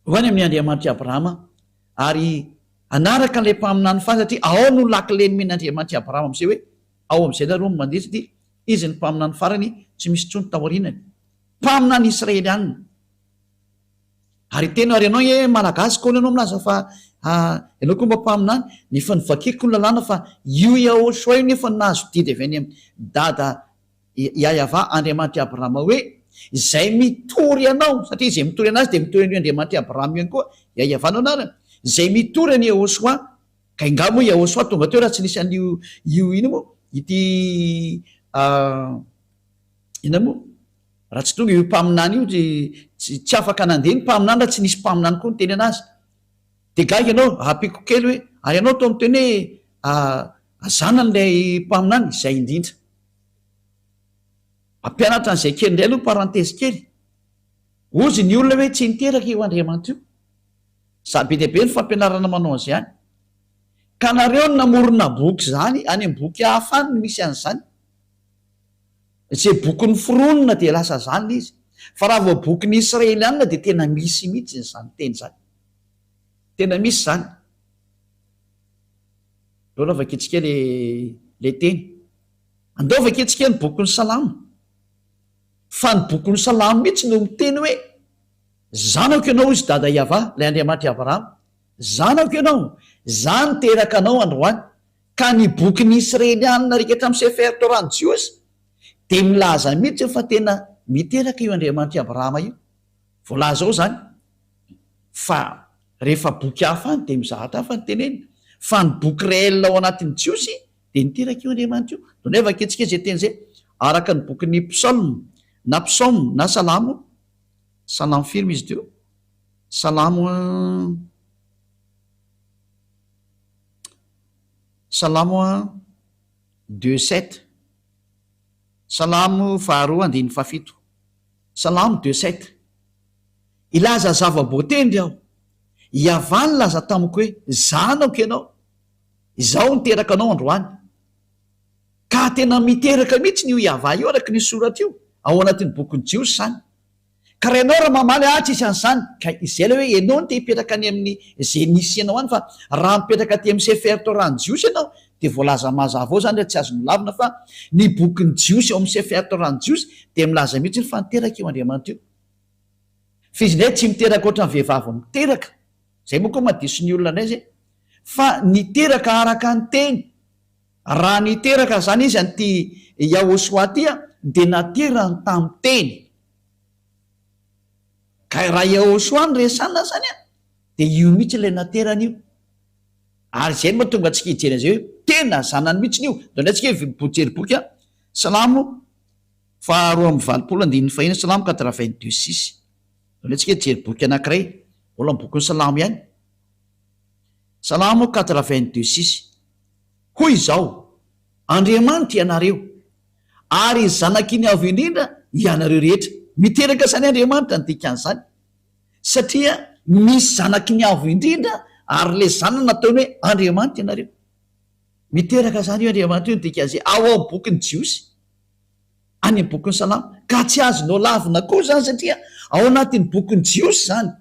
Ho any amin'ny Andriamanitr'i Abrahama ary hanaraka an'ilay mpaminany farany satria ao no lakile nomen'Andriamanitr'i Abrahama amin'izay hoe Ao amin'izay nareo no mandeha satria izy ny mpaminany farany tsy misy intsony taorianany. Mpaminany israelianina. Ary tena ary ianao nge malagasy koa ianao milaza fa ianao koa mba mpaminany nefa novakiako ny lalàna fa io Yahoshua io nefa nahazo didy avy any amin'i dada. Yahvah Andriamanitr'i Abrahama hoe, Izay mitory anao, satria izay mitory an'azy dia mitory an'io Andriamanitr'i Abrahama io ihany koa, Yahvah no anarany, izay mitory an'i Yehosua, ka ingahy moa Yehosua tonga teo raha tsy nisy an'io, io inona moa, ity inona moa, raha tsy tonga io mpaminany io, tsy, tsy afaka nandeha ny mpaminany raha tsy nisy mpaminany koa niteny an'azy. Dia gaga ianao, ampiako kely hoe, ary ianao toa miteny hoe zanany ilay mpaminany, izay indrindra. Mampianatra an'izay kely indray aloha parenthèse kely. Hozy ny olona hoe tsy niteraka io Andriamanitra io. Za be dia be ny fampianarana manao an'izay any. Ka nareo no namorona boky izany, any amin'ny boky hafa any no misy an'izany. Izay boky noforonina dia lasa izany ilay izy. Fa raha vao bokin'ny Israelianina dia tena misy mihitsy izany teny izany. Tena misy izany. Aleo aloha vakintsika le le teny. Andao vakintsika ny bokin'ny Salamo. Fa ny bokin'ny Salamo mihitsy no miteny hoe, Zanako ianao hoy izy Dada Yavah, ilay Andriamanitr'i Abrahama. Zanako ianao, izaho niteraka anao androany. Ka ny bokin'ny Israelianina rehetra amin'ny Sefer Torah ny Jiosy dia milaza mihitsy fa tena miteraka io Andriamanitr'i Abrahama io. Voalaza ao izany. Fa rehefa boky hafa any dia mizahatra hafa ny tenenina. Fa ny boky réel ao anatin'ny Jiosy dia niteraka io Andriamanitra io. Ndao vakintsika izay teny izay araka ny bokin'ny Psalm na Psaume na Salamo. Salamo firy moa izy teo? Salamo Salamo deux sept. Salamo faharoa andininy fahafito. Salamo deux sept. Hilaza zava-boatendry aho. Yavah nilaza tamiko hoe, Zanako ianao. Izaho niteraka anao androany. Ka tena miteraka mihitsy io Yavah io araka ny soratra io, ao anatin'ny bokin'ny Jiosy izany. Ka raha ianao raha mamaly ah tsisy an'izany, ka izay ilay hoe ianao no te hipetraka any amin'ny izay nisy anao any fa raha mipetraka aty amin'ny Sefer Torah ny Jiosy ianao dia voalaza mazava ao izany ary tsy azonao lavina fa ny bokin'ny Jiosy ao amin'ny Sefer Torah ny Jiosy dia milaza mihitsy fa niteraka io Andriamanitra io. Fa izy indray tsy miteraka ohatran'ny vehivavy miteraka, izay moa koa mahadiso ny olona indray izay, fa niteraka araka ny teny. Raha niteraka izany izy an'ity Yahoshua ity dia naterany tamin'ny teny. Ka raha Yahoshua no resahana izany dia io mihitsy ilay naterany io. Ary izay no mahatonga antsika hijery an'izay hoe tena zanany mihitsy io. Ndao indray tsika hijery boky Salamo faharoa amby valopolo andininy fahiny, Salamo quatre-vingt-deux six. Ndao indray tsika hijery boky anankiray, mbola amin'ny bokin'ny Salamo ihany. Salamo quatre-vingt-deux six. Hoy izao, Andriamanitra ianareo, ary zanaky ny Avo Indrindra ianareo rehetra. Miteraka izany Andriamanitra ny dikan'izany, satria misy zanaky ny Avo Indrindra ary ilay zanany nataony hoe Andriamanitra ianareo. Miteraka izany io Andriamanitra io ny dikan'izay ao amin'ny bokin'ny Jiosy, any amin'ny bokin'ny Salamo. Ka tsy azonao lavina koa izany satria ao anatin'ny bokin'ny Jiosy izany.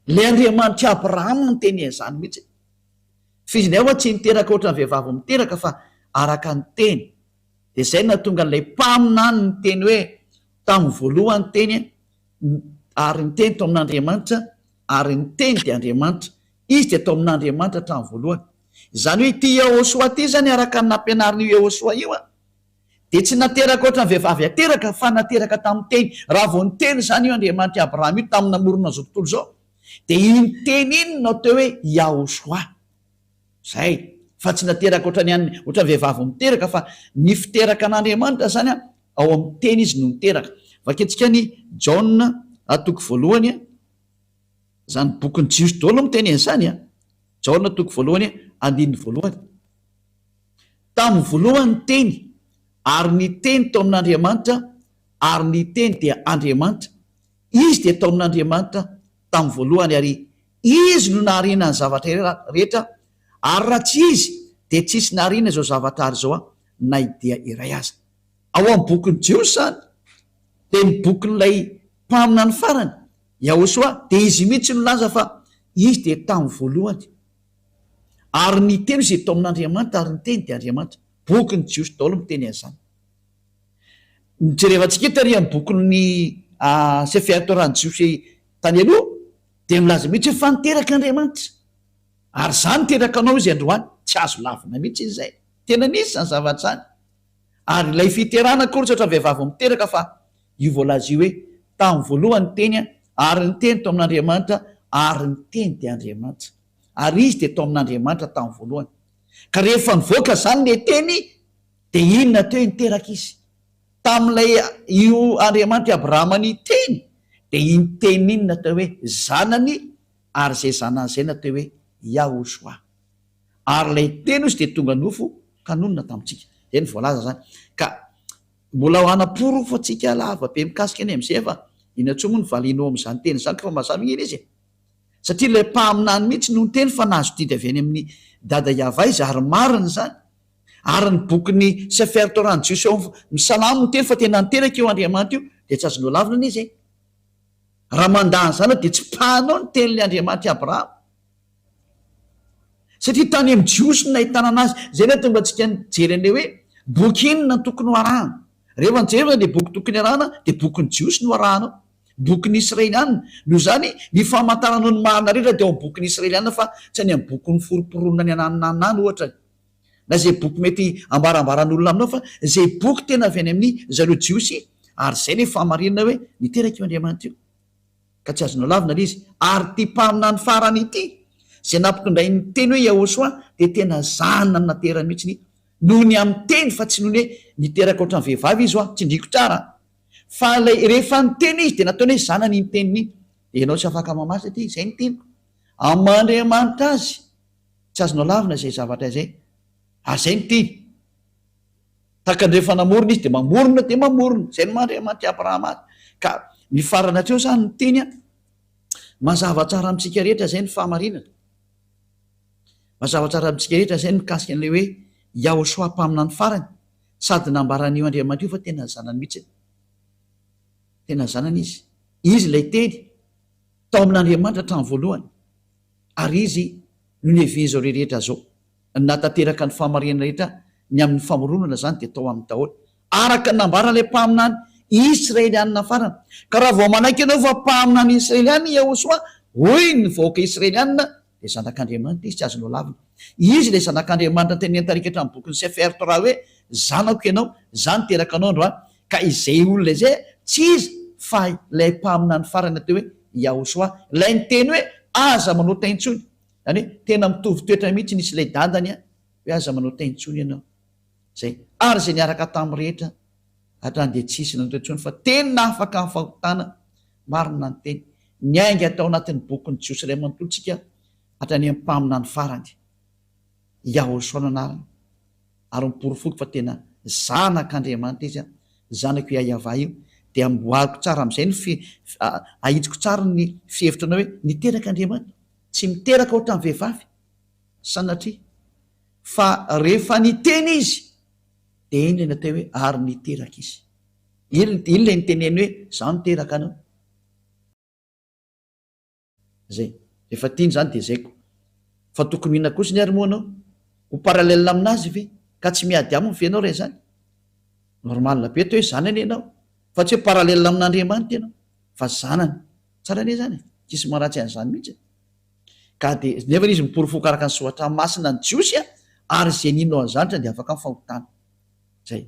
Ilay Andriamanitr'i Abrahama niteny an'izany mihitsy. Fa izy indray ho'a tsy niteraka ohatran'ny vehivavy miteraka fa araka ny teny. Dia izay no nahatonga an'ilay mpaminany niteny hoe, tamin'ny voalohany ny teny ary ny teny tao amin'Andriamanitra ary ny teny dia Andriamanitra. Izy dia tao amin'Andriamanitra hatramin'ny voalohany. Izany hoe ity Yahoshuah ity izany araka ny nampianarin'io Yahoshuah io an, dia tsy nateraka ohatran'ny vehivavy ateraka fa nateraka tamin'ny teny. Raha vao niteny izany io Andriamanitr'i Abrahama io tamin'ny namorona an'izao tontolo izao, dia iny teny iny no atao hoe Yahoshuah. Izay. Fa tsy nateraka ohatran'ny an'ny, ohatran'ny vehivavy miteraka fa ny fiteraka an'Andriamanitra izany an, ao amin'ny teny izy no niteraka. Vakintsika ny Jaona toko voalohany, izany bokin'ny Jiosy daholo no miteny an'izany an. Jaona toko voalohany andininy voalohany. Tamin'ny voalohany ny Teny, ary ny Teny tao amin'Andriamanitra, ary ny Teny dia Andriamanitra. Izy dia tao amin'Andriamanitra tamin'ny voalohany, ary Izy no nahariana ny zavatra rehetra, ary raha tsy Izy dia tsy hisy nahariana izao zavatra ary izao na dia iray aza. Ao amin'ny bokin'ny Jiosy izany, dia ny bokin'ilay mpaminany farany, Yahoshuah, dia izy mihitsy no nilaza fa Izy dia tamin'ny voalohany. Ary ny teny izay tao amin'Andriamanitra ary ny teny dia Andriamanitra. Bokin'ny Jiosy daholo miteny an'izany. Ny jerevantsika eto ary amin'ny bokin'ny Sefer Torah ny Jiosy tany aloha dia milaza mihitsy hoe fa niteraka Andriamanitra. Ary izaho niteraka anao izy androany. Tsy azo lavina mihitsy izay. Tena nisy izany zavatra izany. Ary ilay fiterahana akory tsy ohatran'ny vehivavy miteraka fa io voalaza io hoe tamin'ny voalohany ny Teny ary ny Teny tao amin'Andriamanitra ary ny Teny dia Andriamanitra. Ary Izy dia tao amin'Andriamanitra tamin'ny voalohany. Ka rehefa nivoaka izany ilay Teny dia inona teo niteraka Izy? Tamin'ilay io Andriamanitr'i Abrahama niteny dia iny teny iny natao hoe zanany ary izay zanany izay natao hoe Yahoshuah. Ary ilay teny hozy dia tonga nofo ka nonina tamintsika. Izay no voalaza izany. Ka mbola ho hanaporofo antsika lava be mikasika ny amin'izay fa inona intsony moa no valianao amin'izany teny izany ka fa mazava anie ilay izy e. Satria ilay mpaminany mihitsy no niteny fa nahazo didy avy any amin'i Dada Yavah izy ary marina izany. Ary ny bokin'ny Sefer Torah ny Jiosy ao amin'ny Salamo miteny fa tena niteraka io Andriamanitra io, dia tsy azonao lavina anie izay. Raha mandà an'izany ianao dia tsipahanao ny tenin'ilay Andriamanitr'i Abrahama. Satria tany amin'ny Jiosy no nahitana anazy. Izay no hahatonga antsika nijery an'ilay hoe boky inona no tokony ho arahana. Rehefa nijery ilay boky tokony arahana dia bokin'ny Jiosy no arahanao. Bokin'ny Israeliana. Noho izany, ny famantaranao ny marina rehetra dia ao amin'ny bokin'ny Israeliana fa tsy any amin'ny bokin'ny foromporonina ny ananonanona any ohatra. Na izay boky mety ambarambaran'olona aminao fa izay boky tena avy any amin'ny zareo Jiosy ary izay ilay fahamarinana hoe niteraka io Andriamanitra io. Ka tsy azonao lavina ilay izy. Ary ity mpaminany farany ity, izay nampitondrainy ny teny hoe Yahoshuah dia tena zanany naterany mihitsy noho ny amin'ny teny fa tsy noho ny hoe niteraka ohatran'ny vehivavy izy hoa, tsindriako tsara an! Fa ilay rehefa niteny izy dia nataony hoe zanany iny teniny iny. Dia ianao tsy afaka mamaly satria izay ny teniko. Amin'ny maha Andriamanitra azy, tsy azonao lavina izay zavatra izay. Ary izay ny tiany. Tahaka ny rehefa namorona izy dia mamorona dia mamorona. Izay no maha Andriamanitr'i Abrahama azy. Ka mifarana hatreo izany ny teny an. Mazava tsara amintsika rehetra izay ny fahamarinana. Mazava tsara amintsika rehetra izay ny mikasika an'ilay hoe Yahoshua mpaminany farany. Sady nambaran'io Andriamanitra io fa tena zanany mihitsy. Tena zanany izy. Izy ilay teny tao amin'Andriamanitra hatramin'ny voalohany. Ary izy no niavian'izao rehetra izao. Ny nahatanteraka ny fahamarinana rehetra ny amin'ny famoronana izany dia tao aminy daholo. Araka ny nambaran'ilay mpaminany Israelianina farany. Ka raha vao manaiky ianao fa mpaminany Israelianina i Yahoshuah, hoy ny vahoaka Israelianina, dia zanak'Andriamanitra izy, tsy azonao lavina. Izy ilay zanak'Andriamanitra noteneniny tarika hatramin'ny bokin'ny Sefer Torah hoe, Zanako ianao, izaho niteraka anao androany. Ka izay olona izay tsy iza fa ilay mpaminany farany atao hoe Yahoshuah, ilay niteny hoe aza manota intsony. Izany hoe tena mitovy toetra mihitsy nisy ilay dadany hoe aza manota intsony ianao. Izay. Ary izay niaraka tamin'ny rehetra hatrany dia tsy hisy nanota intsony fa tena afaka amin'ny fahotana. Marina ny teny. Niainga tao anatin'ny bokin'ny Jiosy iray manontolo tsika hatrany amin'ny mpaminany farany. Yahoshuah no anarany. Ary noporofoiko fa tena zanak'Andriamanitra izy, zanako Yahyahavah io, dia amboariko tsara amin'izay ny fi, ahitsiko tsara ny fihevitro anao hoe niteraka Andriamanitra. Tsy miteraka ohatran'ny vehivavy, sanatria. Fa rehefa niteny izy, dia iny ilay natao hoe ary niteraka izy. Iny ilay niteneny hoe izaho niteraka anao. Zay. Rehefa tiany zany dia zay ko. Fa tokony ho inona kosiny ary moa anao? Ho parallèle aminazy ve? Ka tsy miady aminy ve ianao raha izany? Normal be atao hoe zanany ianao. Fa tsy hoe parallèle amin'Andriamanitra ianao. Fa zanany. Tsara anie izany e. Tsisy maharatsy an'izany mihitsy e. Ka dia nefa izy miporofoka araka ny soratra masina ny Jiosy a, ary izay nino an'izany dia afaka amin'ny fahotana. Zay.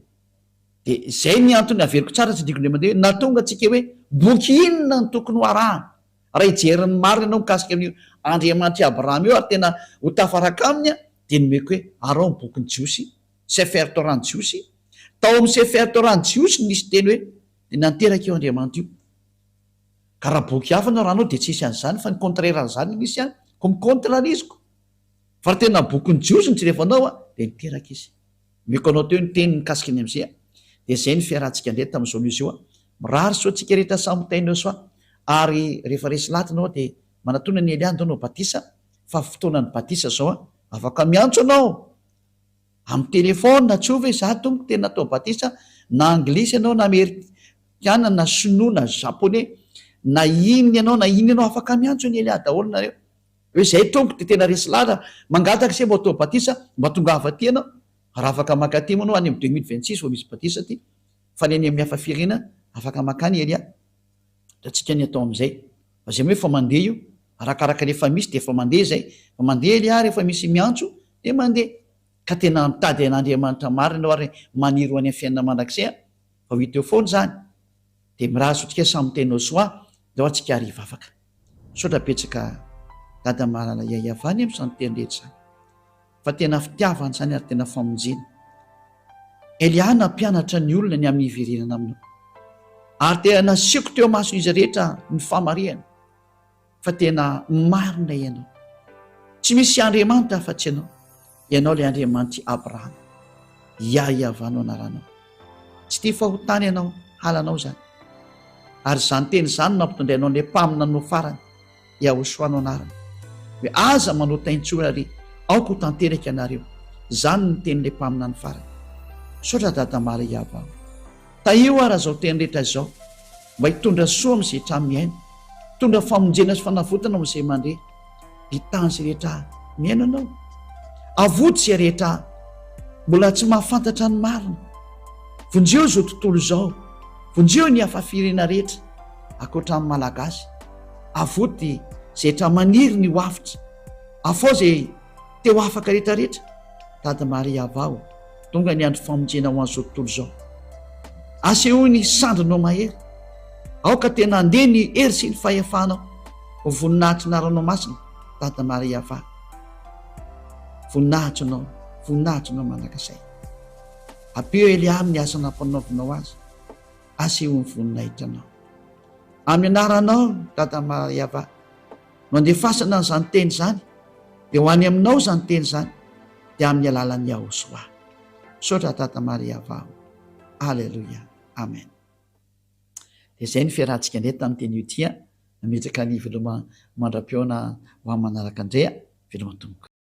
Dia izay ny antony averiko tsara tsindriko indray mandeha hoe nahatonga antsika hoe boky inona no tokony ho arahana? Raha hijery ny marina ianao mikasika an'io Andriamanitr'i Abrahama io ary tena ho tafaraka aminy dia nomeko hoe araho ny bokin'ny Jiosy, Sefer Torah ny Jiosy. Tao amin'ny Sefer Torah ny Jiosy no nisy teny hoe dia nanteraka io Andriamanitra io. Ka raha boky hafa no arahanao dia tsy hisy an'izany fa ny contraire an'izany no misy any. Koa mi-contre-riziko. Fa raha tena bokin'ny Jiosy no jerevanao dia niteraka izy. Omeko anao teo ny teny mikasika ny amizay a! Dia izay ny fiarahantsika indray tamin'izao news io a! Mirary soa antsika rehetra samy ho tahin'i Yosua ary rehefa resy lahatra ianao dia manatona an'i Elia andao hanao batisa fa fotoanan'ny batisa izao a! Afaka miantso anao amin'ny téléphone tsoa ve za tompoko tena atao batisa na anglisy ianao na amerikana na sinoa na japonais na inona ianao na inona ianao afaka miantso an'i Elia daholo nareo. Hoe zay tompoko dia tena resy lahatra mangataka se mba atao batisa mba tongava aty ianao raha afaka mankaty moa anao any amin'ny 2026 vao misy batisa aty fa ny any amin'ny hafa firenena afaka mankany ery a hitantsika ny atao amin'izay fa zay moa efa mandeha io arakaraka ny efa misy dia efa mandeha zay fa mandeha ery a rehefa misy miantso dia mandeha. ka tena mitady an'Andriamanitra marina ianao ary maniry ho any amin'ny fiainana mandrakizay an, fa ho hita eo foana izany. Dia mirary soa antsika samy miteny Osoa, ndao antsika ary hivavaka. Misaotra betsaka Dada malala Yayavany amin'izany teny rehetra izany. Fa tena fitiavana izany ary tena famonjena. Elia nampianatra ny olona ny amin'ny hiverenana aminao. Ary dia nasehoko teo imason'izy rehetra ny famarihana fa tena marina ianao. Tsy misy Andriamanitra afa-tsy ianao. Ianao ilay Andriamanitr'i Abrahama. Yahyavan no anaranao. Tsy tia fahotana ianao, halanao izany. Ary izany teny izany no nampitondrainao an'ilay mpaminanao farany. Yahoshua no anarany. Hoe aza manota intsony ary aoka ho tanteraka ianareo. Izany no tenin'ilay mpaminany farany. Misaotra Dada Maria Yavah. Tahio ara izao teny rehetra izao mba hitondra soa amin'izay trano mihaino, hitondra famonjena sy fanavotana ho an'izay mandre, hitany izay rehetra mihaino anao. Avoty izay rehetra mbola tsy mahafantatra ny marina. Vonjeo izao tontolo izao. Vonjeo ny hafa firenena rehetra. Ankoatra ny Malagasy, avoty izay tra maniry ny ho avotra, afao izay te ho afaka rehetra rehetra, Dada Maria Vao, tonga ny andro famonjena ho an'izao tontolo izao. Asehoy ny sandrinao mahery, aoka tena handeha ny hery sy ny fahefanao ho voninahitry ny anaranao masina, Dada Maria Va. Voninahitry anao, voninahitry anao mandrakizay. Ampio Elia amin'ny asa nampanaovinao azy. Asehoy ny voninahitra anao. Amin'ny anaranao, Dada Mariava, no andefasana an'izany teny izany, dia ho any aminao izany teny izany, dia amin'ny alalan'i Yahoshua. Misaotra Dada Mariava o. Aleloia. Amen. Dia izay ny fiarahantsika indray tamin'ity anio ity an. Nametraka ny veloma mandra-pihaona ho amin'ny manaraka indray an. Veloma tompoko.